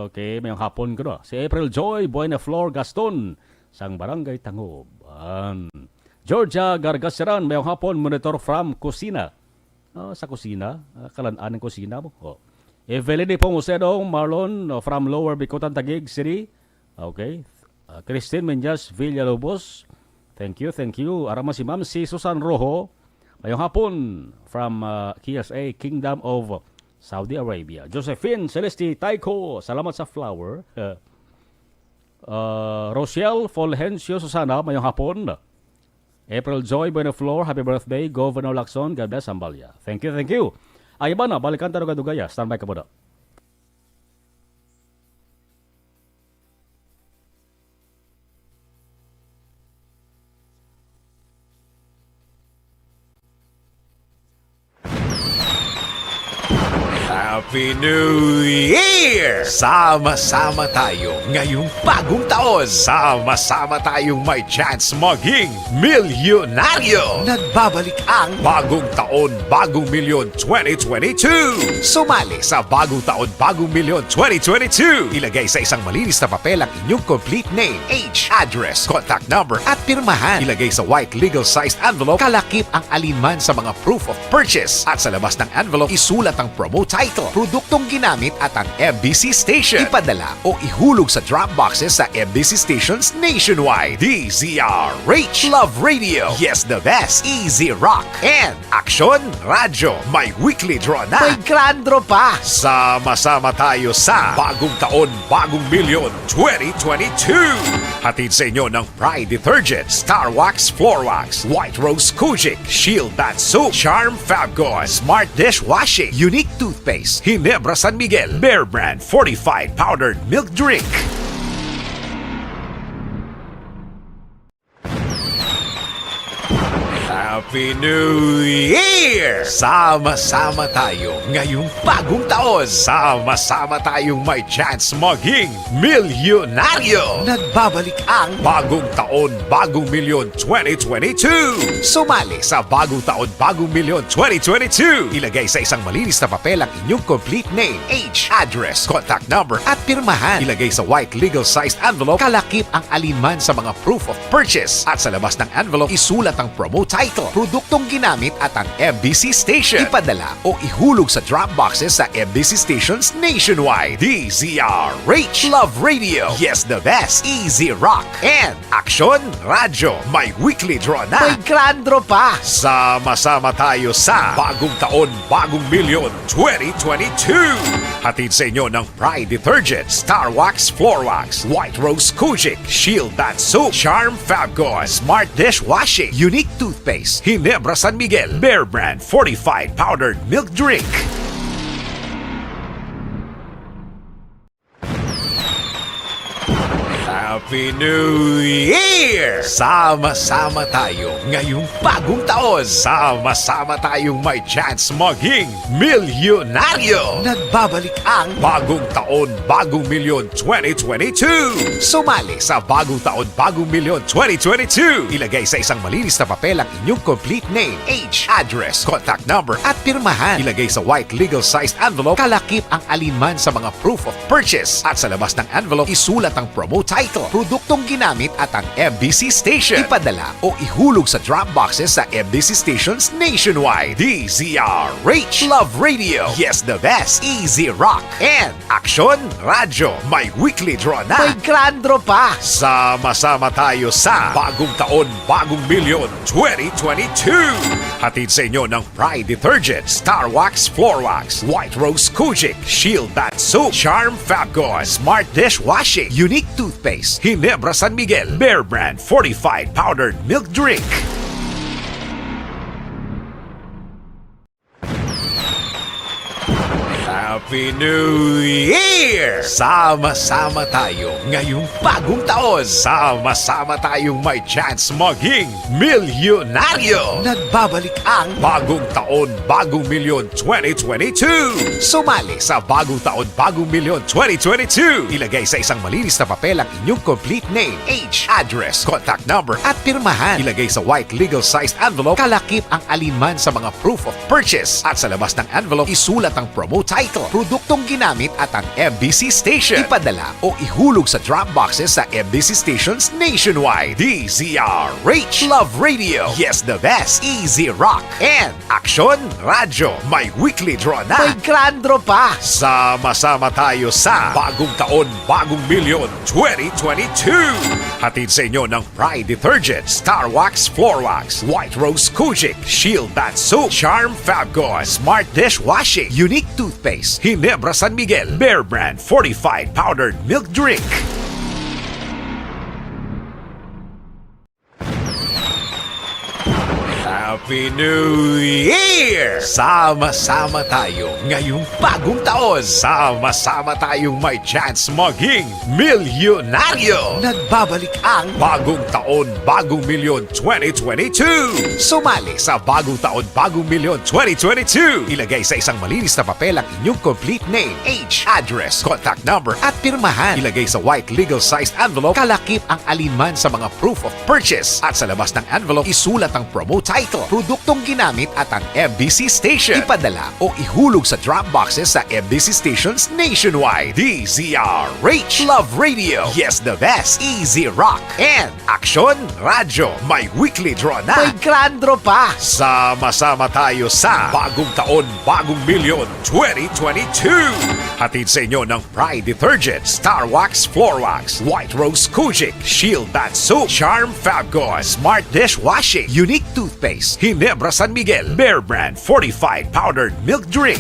Okay, mayong hapon ko na. Si April Joy, Buena Flor Gaston, sang Barangay Tangob. An. Georgia Gargasiran, mayong hapon, monitor from kusina. Ah, sa kusina. Ah, kalan-an ang kusina mo. Oh. Evelyn Nepomuceno, Marlon, oh, from Lower Bicutan, Taguig City. Okay. Ah, Christine Menyas Villalobos. Thank you, thank you. Ara man si Ma'am si Susan Rojo. Mayong hapon from, ah, K S A, Kingdom of Saudi Arabia. Josephine Celeste Taiko, salamat sa flower. Uh, Rochelle Fulgencio Susana, mayong hapon. April Joy Buenoflor, happy birthday. Governor Lacson, God bless, Sambalia. Thank you, thank you. Ay, iba na, balikan ta dugay-dugay, ah. Standby ka muna. Happy New Year! Sama-sama tayo ngayong bagong taon. Sama-sama tayong may chance maging milyonaryo. Nagbabalik ang Bagong Taon, Bagong Milyon twenty twenty-two. Sumali sa Bagong Taon, Bagong Milyon twenty twenty-two. Ilagay sa isang malinis na papel ang inyong complete name, age, address, contact number, at pirmahan. Ilagay sa white legal-sized envelope. Kalakip ang alinman sa mga proof of purchase. At sa labas ng envelope, isulat ang promo title, Produktong ginamit at ang M B C station. Ipadala o ihulog sa drop boxes sa M B C stations nationwide. D Z R H. Love Radio. Yes, the best. Easy Rock. And Aksyon Radyo. May weekly draw na. May grand draw pa. Sama-sama tayo sa Bagong Taon, Bagong Milyon twenty twenty-two. Hatid sa inyo ng Pride Detergent, Star Wax Floor Wax, White Rose Kojic, Shield Bath Soap, Charm Fabcon, Smart Dishwashing, Unique Toothpaste, Ginebra San Miguel, Bear Brand Fortified Powdered Milk Drink. Happy New Year! Sama-sama tayo ngayong bagong taon. Sama-sama tayong may chance maging milyonaryo. Nagbabalik ang Bagong Taon, Bagong Milyon twenty twenty-two. Sumali sa Bagong Taon, Bagong Milyon twenty twenty-two. Ilagay sa isang malinis na papel ang inyong complete name, age, address, contact number, at pirmahan. Ilagay sa white legal-sized envelope, kalakip ang alinman sa mga proof of purchase. At sa labas ng envelope, isulat ang promo title, produktong ginamit at ang M B C station. Ipadala o ihulog sa drop boxes sa M B C stations nationwide. D Z R H. Love Radio. Yes, the best. Easy Rock. And Aksyon Radyo. May weekly draw na. May grand draw pa. Sama-sama tayo sa Bagong Taon, Bagong Milyon twenty twenty-two. Hatid sa inyo ng Pride Detergent, Star Wax Floor Wax, White Rose Kojic, Shield Bath Soap, Charm Fabcon, Smart Dishwashing, Unique Toothpaste, Ginebra San Miguel, Bear Brand Fortified Powdered Milk Drink. Happy New Year! Sama-sama tayo ngayong bagong taon. Sama-sama tayong may chance maging milyonaryo. Nagbabalik ang Bagong Taon, Bagong Milyon twenty twenty-two. Sumali sa Bagong Taon, Bagong Milyon twenty twenty-two. Ilagay sa isang malinis na papel ang inyong complete name, age, address, contact number, at pirmahan. Ilagay sa white legal-sized envelope, kalakip ang alinman sa mga proof of purchase. At sa labas ng envelope, isulat ang promo title, produktong ginamit at ang M B C station. Ipadala o ihulog sa drop boxes sa M B C stations nationwide. D Z R H. Love Radio. Yes, the best. Easy Rock. And Aksyon Radyo. May weekly draw na. May grand draw pa. Sama-sama tayo sa Bagong Taon, Bagong Milyon twenty twenty-two. Hatid sa inyo ng Pride Detergent, Star Wax Floor Wax, White Rose Kojic, Shield Bath Soap, Charm Fabcon, Smart Dishwashing, Unique Toothpaste, Ginebra San Miguel, Bear Brand Fortified Powdered Milk Drink. Happy New Year! Sama-sama tayo ngayong bagong taon. Sama-sama tayong may chance maging milyonaryo. Nagbabalik ang Bagong Taon, Bagong Milyon twenty twenty-two. Sumali sa Bagong Taon, Bagong Milyon twenty twenty-two. Ilagay sa isang malinis na papel ang inyong complete name, age, address, contact number, at pirmahan. Ilagay sa white legal-sized envelope, kalakip ang alinman sa mga proof of purchase. At sa labas ng envelope, isulat ang promo title, produktong ginamit at ang M B C station. Ipadala o ihulog sa drop boxes sa M B C stations nationwide. D Z R H. Love Radio. Yes, the best. Easy Rock. And Aksyon Radyo. May weekly draw na. May grand draw pa. Sama-sama tayo sa Bagong Taon, Bagong Milyon twenty twenty-two. Hatid sa inyo ng Pride Detergent, Star Wax Floor Wax, White Rose Kojic, Shield Bath Soap, Charm Fabcon, Smart Dishwashing, Unique Toothpaste, Ginebra San Miguel, Bear Brand Fortified Powdered Milk Drink. Happy New Year! Sama-sama tayo ngayong bagong taon. Sama-sama tayong may chance maging milyonaryo. Nagbabalik ang Bagong Taon, Bagong Milyon twenty twenty-two. Sumali sa Bagong Taon, Bagong Milyon twenty twenty-two. Ilagay sa isang malinis na papel ang inyong complete name, age, address, contact number, at pirmahan. Ilagay sa white legal-sized envelope, kalakip ang alinman sa mga proof of purchase. At sa labas ng envelope, isulat ang promo title, Produktong ginamit at ang M B C station. Ipadala o ihulog sa drop boxes sa M B C stations nationwide. D Z R H, Love Radio, Yes the Best, Easy Rock, and Aksyon Radyo. May weekly draw na. May grand draw pa. Sama-sama tayo sa Bagong Taon, Bagong Milyon twenty twenty-two. Hatid sa inyo ng Pride Detergent, Star Wax Floor Wax, White Rose Kojic, Shield Bath Soap, Charm Fabcon, Smart Dishwashing, Unique Toothpaste, Ginebra San Miguel, Bear Brand Fortified Powdered Milk Drink.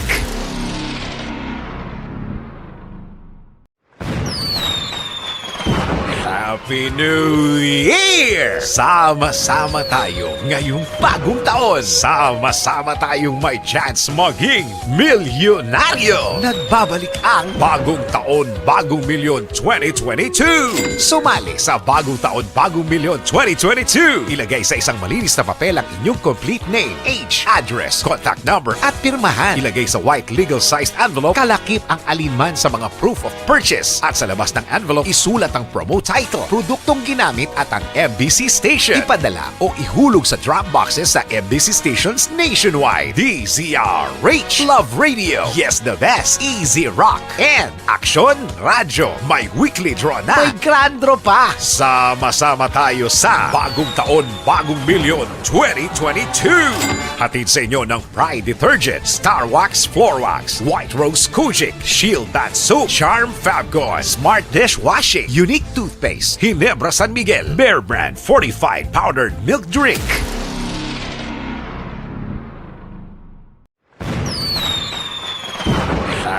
Happy New Year! Sama-sama tayo ngayong bagong taon. Sama-sama tayong may chance maging milyonaryo. Nagbabalik ang Bagong Taon, Bagong Milyon twenty twenty-two. Sumali sa Bagong Taon, Bagong Milyon twenty twenty-two. Ilagay sa isang malinis na papel ang inyong complete name, age, address, contact number, at pirmahan. Ilagay sa white legal-sized envelope, kalakip ang alinman sa mga proof of purchase. At sa labas ng envelope, isulat ang promo title, produktong ginamit at ang M B C station. Ipadala o ihulog sa drop boxes sa M B C stations nationwide. D Z R H, Love Radio, Yes the Best, Easy Rock, and Aksyon Radyo. May weekly draw na. May grand draw pa. Sama-sama tayo sa Bagong Taon, Bagong Milyon twenty twenty-two. Hatid sa inyo ng Pride Detergent, Star Wax Floor Wax, White Rose Kojic, Shield Bath Soap, Charm Fabcon, Smart Dishwashing, Unique Toothpaste, Ginebra San Miguel, Bear Brand Fortified Powdered Milk Drink.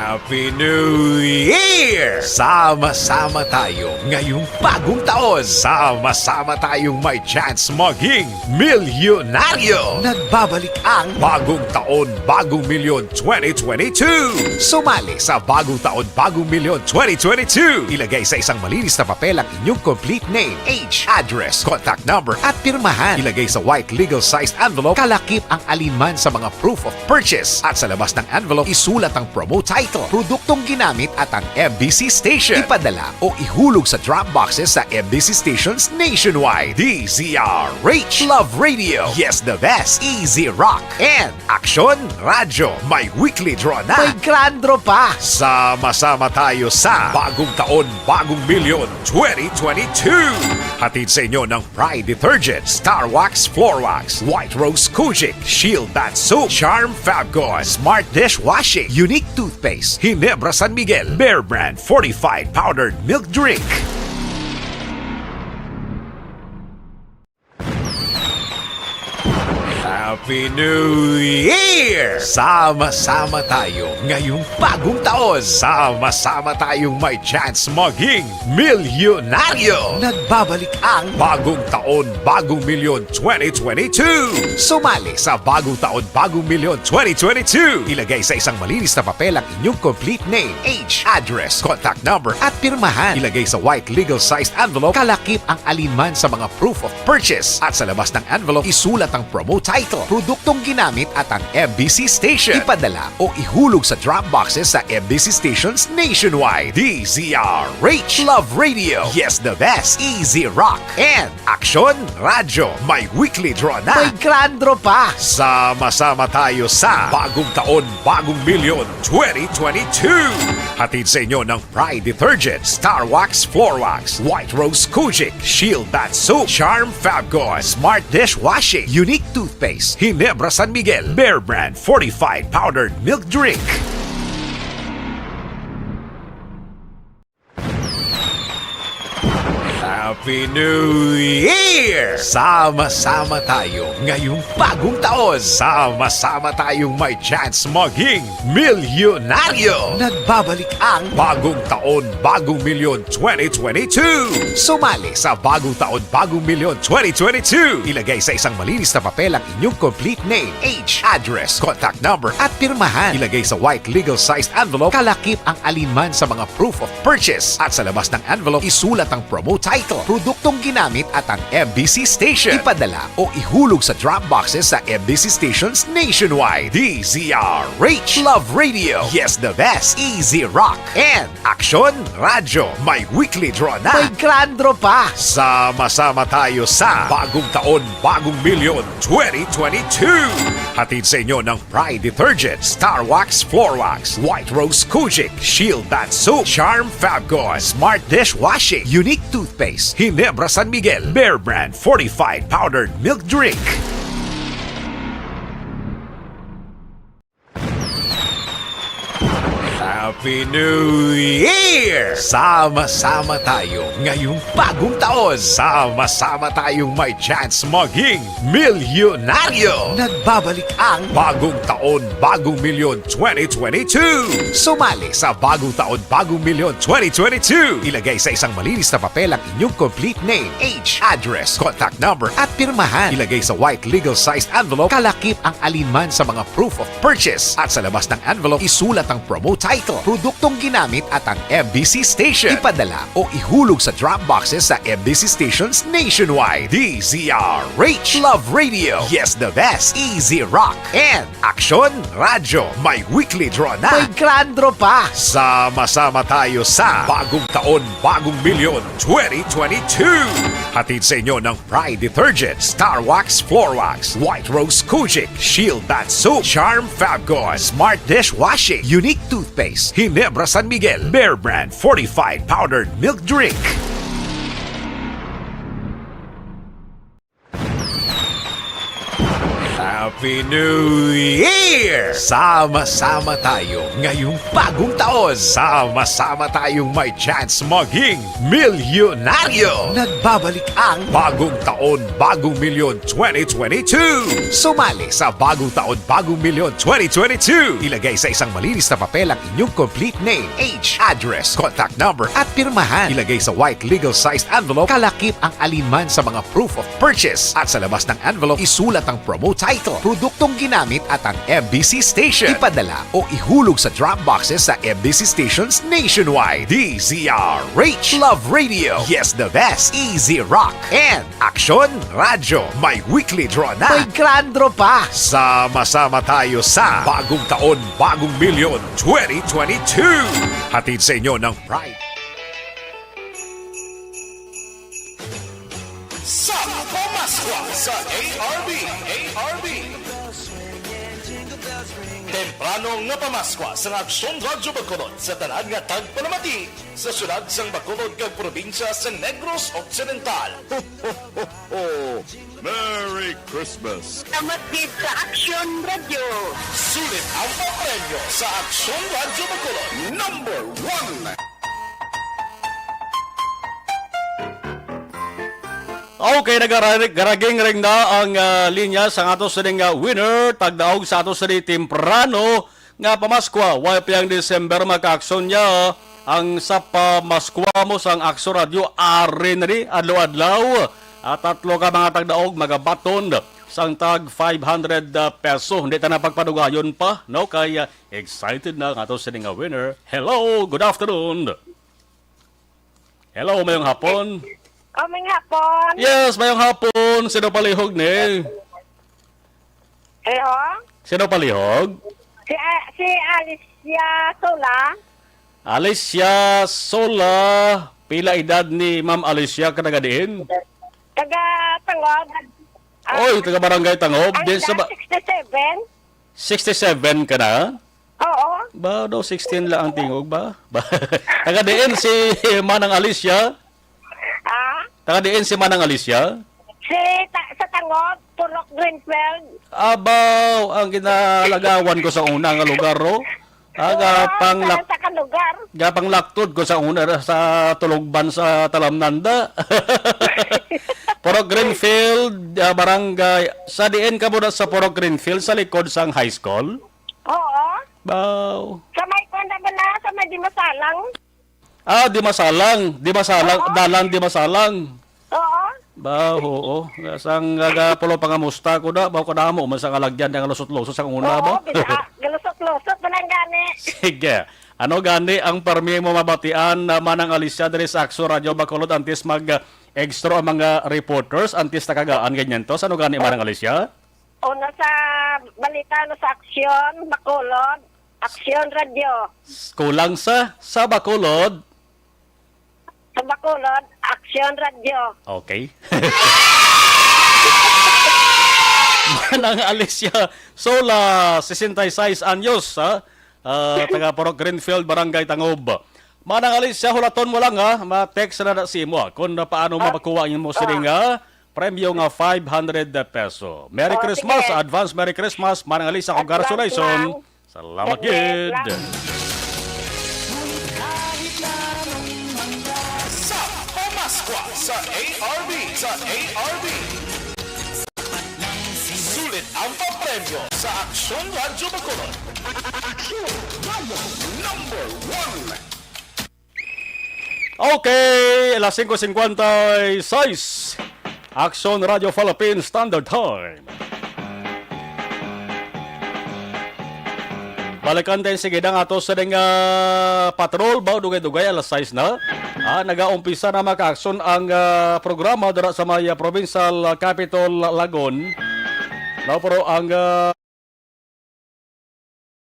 Happy New Year! Sama-sama tayo ngayong bagong taon. Sama-sama tayong may chance maging milyonaryo. Nagbabalik ang Bagong Taon, Bagong Milyon twenty twenty-two. Sumali sa Bagong Taon, Bagong Milyon twenty twenty-two. Ilagay sa isang malinis na papel ang inyong complete name, age, address, contact number, at pirmahan. Ilagay sa white legal-sized envelope, kalakip ang alinman sa mga proof of purchase. At sa labas ng envelope, isulat ang promo title, produktong ginamit at ang M B C station. Ipadala o ihulog sa drop boxes sa M B C stations nationwide. D Z R H, Love Radio, Yes the Best, Easy Rock, and Aksyon Radyo. May weekly draw na. May grand draw pa. Sama-sama tayo sa Bagong Taon, Bagong Milyon twenty twenty-two. Hatid sa inyo ng Pride Detergent, Star Wax Floor Wax, White Rose Kojic, Shield Bath Soap, Charm Fabcon, Smart Dishwashing, Unique Toothpaste, Ginebra San Miguel, Bear Brand Fortified Powdered Milk Drink. Happy New Year! Sama-sama tayo ngayong bagong taon. Sama-sama tayong may chance maging milyonaryo. Nagbabalik ang Bagong Taon, Bagong Milyon twenty twenty-two. Sumali sa Bagong Taon, Bagong Milyon twenty twenty-two. Ilagay sa isang malinis na papel ang inyong complete name, age, address, contact number, at pirmahan. Ilagay sa white legal-sized envelope, kalakip ang alinman sa mga proof of purchase. At sa labas ng envelope, isulat ang promo title, produktong ginamit at ang M B C station. Ipadala o ihulog sa drop boxes sa M B C stations nationwide. D Z R H, Love Radio, Yes the Best, Easy Rock, and Aksyon Radyo. May weekly draw na. May grand draw pa. Sama-sama tayo sa Bagong Taon, Bagong Milyon twenty twenty-two. Hatid sa inyo ng Pride Detergent, Star Wax Floor Wax, White Rose Kojic, Shield Bath Soap, Charm Fabcon, Smart Dishwashing, Unique Toothpaste, Ginebra San Miguel, Bear Brand Fortified Powdered Milk Drink. Happy New Year! Sama-sama tayo ngayong bagong taon. Sama-sama tayong may chance maging milyonaryo. Nagbabalik ang Bagong Taon, Bagong Milyon twenty twenty-two. Sumali sa Bagong Taon, Bagong Milyon twenty twenty-two. Ilagay sa isang malinis na papel ang inyong complete name, age, address, contact number, at pirmahan. Ilagay sa white legal-sized envelope, kalakip ang alinman sa mga proof of purchase. At sa labas ng envelope, isulat ang promo title, Produktong ginamit at ang M B C station. Ipadala o ihulog sa drop boxes sa M B C stations nationwide. D Z R H Love Radio. Yes, the best. Easy Rock. And Aksyon Radyo. May weekly draw na. May grand draw pa. Sama-sama tayo sa Bagong Taon, Bagong Milyon twenty twenty-two. Hatid sa inyo ng Pride Detergent, Star Wax Floor Wax, White Rose Kojic, Shield Bath Soap, Charm Fabcon, Smart Dishwashing, Unique Toothpaste, Ginebra San Miguel, Bear Brand Fortified Powdered Milk Drink. Happy New Year! Sama-sama tayo ngayong bagong taon. Sama-sama tayong may chance maging milyonaryo. Nagbabalik ang Bagong Taon, Bagong Milyon twenty twenty-two. Sumali sa Bagong Taon, Bagong Milyon twenty twenty-two. Ilagay sa isang malinis na papel ang inyong complete name, age, address, contact number, at pirmahan. Ilagay sa white legal-sized envelope, kalakip ang alinman sa mga proof of purchase. At sa labas ng envelope, isulat ang promo title, produktong ginamit at ang M B C station. Ipadala o ihulog sa drop boxes sa M B C stations nationwide. D Z R H Love Radio. Yes, the best. Easy Rock. And Aksyon Radyo. May weekly draw na. May grand draw pa. Sama-sama tayo sa Bagong Taon, Bagong Milyon twenty twenty-two. Hatid sa inyo ng Pride Detergent, Star Wax Floor Wax, White Rose Kojic, Shield Bath Soap, Charm Fabcon, Smart Dishwashing, Unique Toothpaste, Ginebra San Miguel, Bear Brand Fortified Powdered Milk Drink. Happy New Year! Sama-sama tayo ngayong bagong taon. Sama-sama tayong may chance maging milyonaryo. Nagbabalik ang Bagong Taon, Bagong Milyon twenty twenty-two. Sumali sa Bagong Taon, Bagong Milyon twenty twenty-two. Ilagay sa isang malinis na papel ang inyong complete name, age, address, contact number, at pirmahan. Ilagay sa white legal-sized envelope, kalakip ang alinman sa mga proof of purchase. At sa labas ng envelope, isulat ang promo title, produktong ginamit at ang M B C station. Ipadala o ihulog sa drop boxes sa M B C stations nationwide. D Z R H Love Radio. Yes, the best. Easy Rock. And Aksyon Radyo. May weekly draw na. May grand draw pa. Sama-sama tayo sa Bagong Taon, Bagong Milyon twenty twenty-two. Hatid sa inyo ng Pride. Sa Pamaskwa sa A R B, A R B. Temprano nga pamaskwa sa Aksyon Radyo Bacolod sa tanan nga tagpalamati sa siyudad sang Bacolod kag probinsya sa Negros Occidental. Ho, ho, ho, ho! Merry Christmas! Salamat gid sa Aksyon Radyo. Sulit ang papremyo sa Aksyon Radyo Bacolod. Number one. Okay, nagara-, garaging ring na ang, ah, linya sa ato sining, ah, winner. Tagdaog sa ato sini temprano nga pamaskwa. Way pa ang December, makaaksyon niya ang sa pamaskwa mo sang Aksyon Radyo. Ari na ni, adlaw-adlaw. At tatlo ka mga tagdaog magabaton sang tag five hundred, ah, peso. Hindi ta na pagpadugayon pa, no? Kay, ah, excited na ang ato sini nga winner. Hello, good afternoon. Hello, mayong hapon. Oh, mayong hapon. Yes, mayong hapon. Sino palihog ni? Hello? Sino palihog? Si, ah, si Alicia Sola. Alicia Sola. Pila edad ni Ma'am Alicia, ka taga diin? Taga Tangob. Ah, Oy, taga Barangay Tangob. Ang Din sa edad, ba-, sixty-seven. Sixty-seven ka na? Oo. Ba, daw sixteen lang ang tingog ba? Ba, taga diin si Manang Alicia? Ah? Taga diin si Manang Alicia? Si ta-, sa Tangob, Purok Greenfield. Abaw, ang ginalagawan ko sa una nga lugar, oh. Ah, Oo, gapang sa, lak-, sa kalugar. Gapang laktod ko sa una sa Tulugban sa Talamnanda. Purok Greenfield, ah, barangay. Sa diin ka muna sa Purok Greenfield, sa likod sang high school? Oo. Baw. Sa may kuwan na ba na? Sa may Dimasalang? Ah, Dimasalang. Dimasalang. Oo. Dalan Dimasalang. Oo. Baw, oo. Sang, ah, pulo pangamusta ko na. Baw, kadamo man sa kalagyan nga lusot-lusot sa una, Oo, ba? Gina-, galusot-lusot man ang gani. Sige. Ano gani ang permi mo mabatian na Manang Alicia diri sa Aksyon Radyo Bacolod antes mag, ah, extra ang mga reporters, antes nakagaan, ganyan to. Sa ano gani, Manang Alicia? Una sa balita, no, sa Aksyon, Bacolod, Aksyon Radio. S-, kulang sa, sa Bacolod. Sa Bacolod, Aksyon Radio. Okay. Manang Alicia Sola, sesenta y seis anyos, ha? Ah, taga Purok Greenfield, Barangay Tangob. Manang Alicia, hulaton mo lang, ha? Ma-text na na si imo, ha? Kung na paano mo Ah. makuha ang imo Ah. sining, ha? Premyo nga five hundred peso. Merry Oh, Christmas, sige. advance Merry Christmas, Manang Alicia, Advance congratulations. lang. Salamat Sige, gid. lang. Sa Pamaskwa sa A R B, sa A R B. Sulit ang papremyo sa Aksyon Radyo Bacolod. Aksyon Radyo number one. Okay, alas singko cincuenta y seis. Aksyon Radio Philippines Standard Time. Balikan din, sige, ang ato sa ding, ah, patrol ba, dugay-dugay, alas sais na. Ah, nagaumpisa na, mga kaaksyon, ang, ah, programa dira sa may, ah, provincial, ah, capital, Lagon. No, pero ang, ah,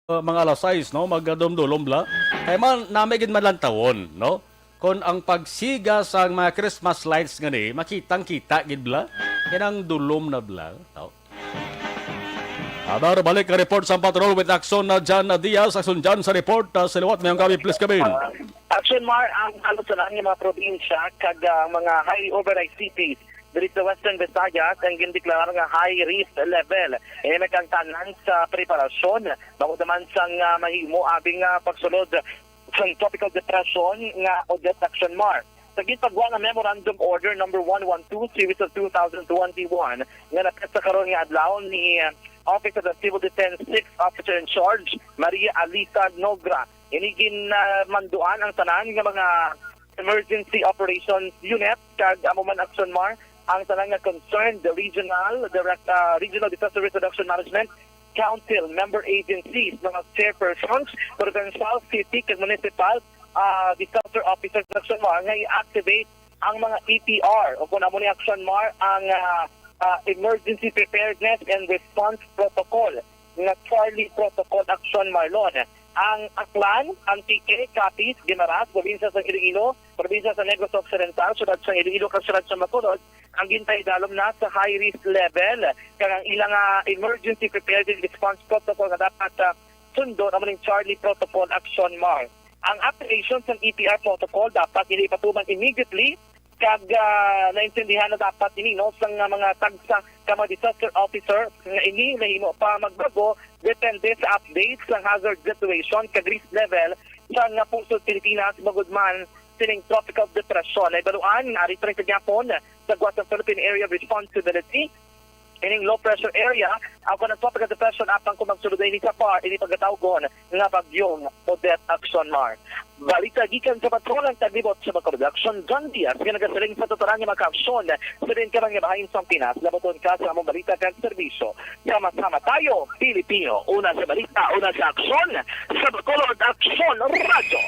mga alas sais, no, magdulom-dulom bala. Kay man, nami gid malantawon, no? Kon ang pagsiga sang mga Christmas lights nga ni, makitang-kita gid bala. Kanang dulom na bala, no? Adar, balik ang report sa patrol with Aksyon na Jan Diaz. Aksyon Jan sa report, ah, sa liwat, mayong gabi, please, Kevin. Aksyon Mar, ang halos sa lahat nga mga probinsya kag, ah, mga high overnight cities diri sa Western Visayas ang gindeklarar nga high risk level. Ini may kaangtanan sa preparasyon bangod naman sang, ah, mahimo abing, ah, pagsulod sang tropical depression nga Odette, Aksyon Mar. Sa ginpagwa nga Memorandum Order number one one two series of two thousand twenty-one nga napetsa karon nga adlaw ni, ah, Office of the Civil Defense Sixth Officer in Charge, Maria Alisa Nogra, ini gin, ah, manduan ang tanan nga mga emergency operations unit kag amo man, Aksyon Mar, ang tanan nga concerned regional direct, ah, regional disaster risk reduction management council member agencies, mga chairpersons, provincial, city, kag municipal, ah, disaster officers, Aksyon Mar, nga i-activate ang mga E P R o kung amo ni, Aksyon Mar, ang, ah, ah, emergency preparedness and response protocol nga Charlie Protocol, Aksyon Mar, Lon. Ang Aklan, Antique, Capiz, Guimaras, probinsya sa Iloilo, probinsya sa Negros Occidental, siyudad sa Iloilo, kag siyudad sa Bacolod, ang ginpahidalom na sa high risk level, kag ang ilang, ah, emergency preparedness response protocol nga dapat, ah, sundon amo ning Charlie Protocol, Aksyon Mar. Ang activation sang E P R protocol dapat ini ipatuman immediately, kag, ah, naintindihan na dapat ini, no, sang, ah, mga tagsa ka mga disaster officer nga ini nahimo pa magbag-o depende sa update sa hazard situation kag risk level sa nga pungsod Pilipinas, bangod man sining tropical depression. Nahibaluan nga ari pa rin sa gihapon sa Guas ng Philippine Area of Responsibility ining low pressure area, ako ng tropical depression, apang kung magsulod na ini sa par, ini pagkatawgon nga Bagyong Odette, Aksyon Mar. Balita gikan sa Patrol ang Taglibot sa Bacolod, Aksyon John Diaz, nga nagasiling sa tuturan nga mga kaaksyon sa din ka man nga bahin sa Pinas, labaton ka sa among balita kag serbisyo. Sama-sama tayo, Pilipino. Una sa balita, una sa aksyon, sa Bacolod Aksyon Radyo.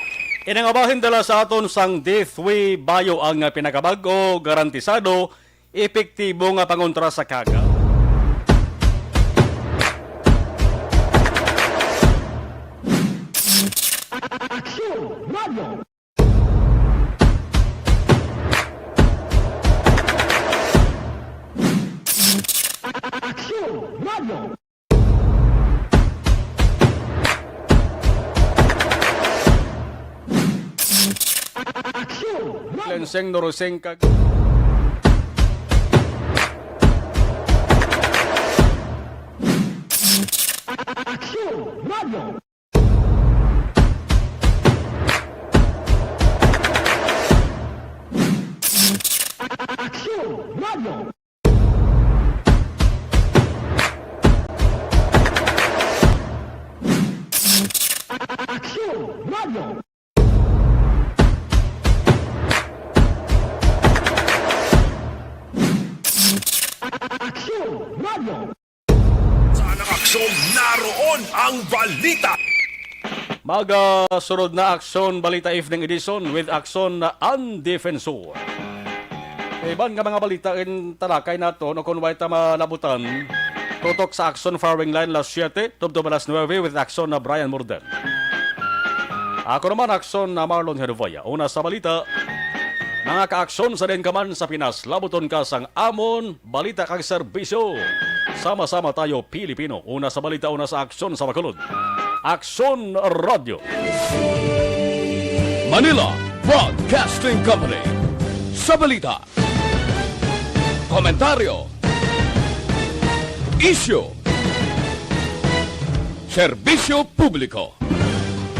Inang abahin dala sa aton sang Deathway Bayo ang pinakabag-o, garantisado, epektibo nga pangontra sa kaga. Aksyon Radyo. Aksyon Radyo. Aksyon Radyo. Lenseng Noroseng kag Aksyon Radyo. Aksyon Radyo. Aksyon Radyo. Aksyon Radyo. Sa anang aksyon, naroon ang balita. Magasunod na Aksyon Balita Evening Edition with Aksyon Ang Defensor. Iban nga mga balita in talakay nato, no, kung way ta malabutan. Tutok sa Aksyon Firing Line, las siete, tubtob alas nuebe, with Aksyon na Brian Murden. Ako naman, Aksyon na Marlon Hervoya. Una sa balita, mga kaaksyon sa diin ka man sa Pinas, labuton ka sang amon balita kag serbisyo. Sama-sama tayo, Pilipino. Una sa balita, una sa aksyon sa Bacolod. Aksyon Radio. Manila Broadcasting Company. Sa balita, komentaryo, isyu, serbisyo publiko.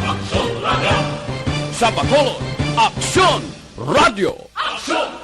Aksyon Radio. Sa Bacolod, Aksyon Radio. Aksyon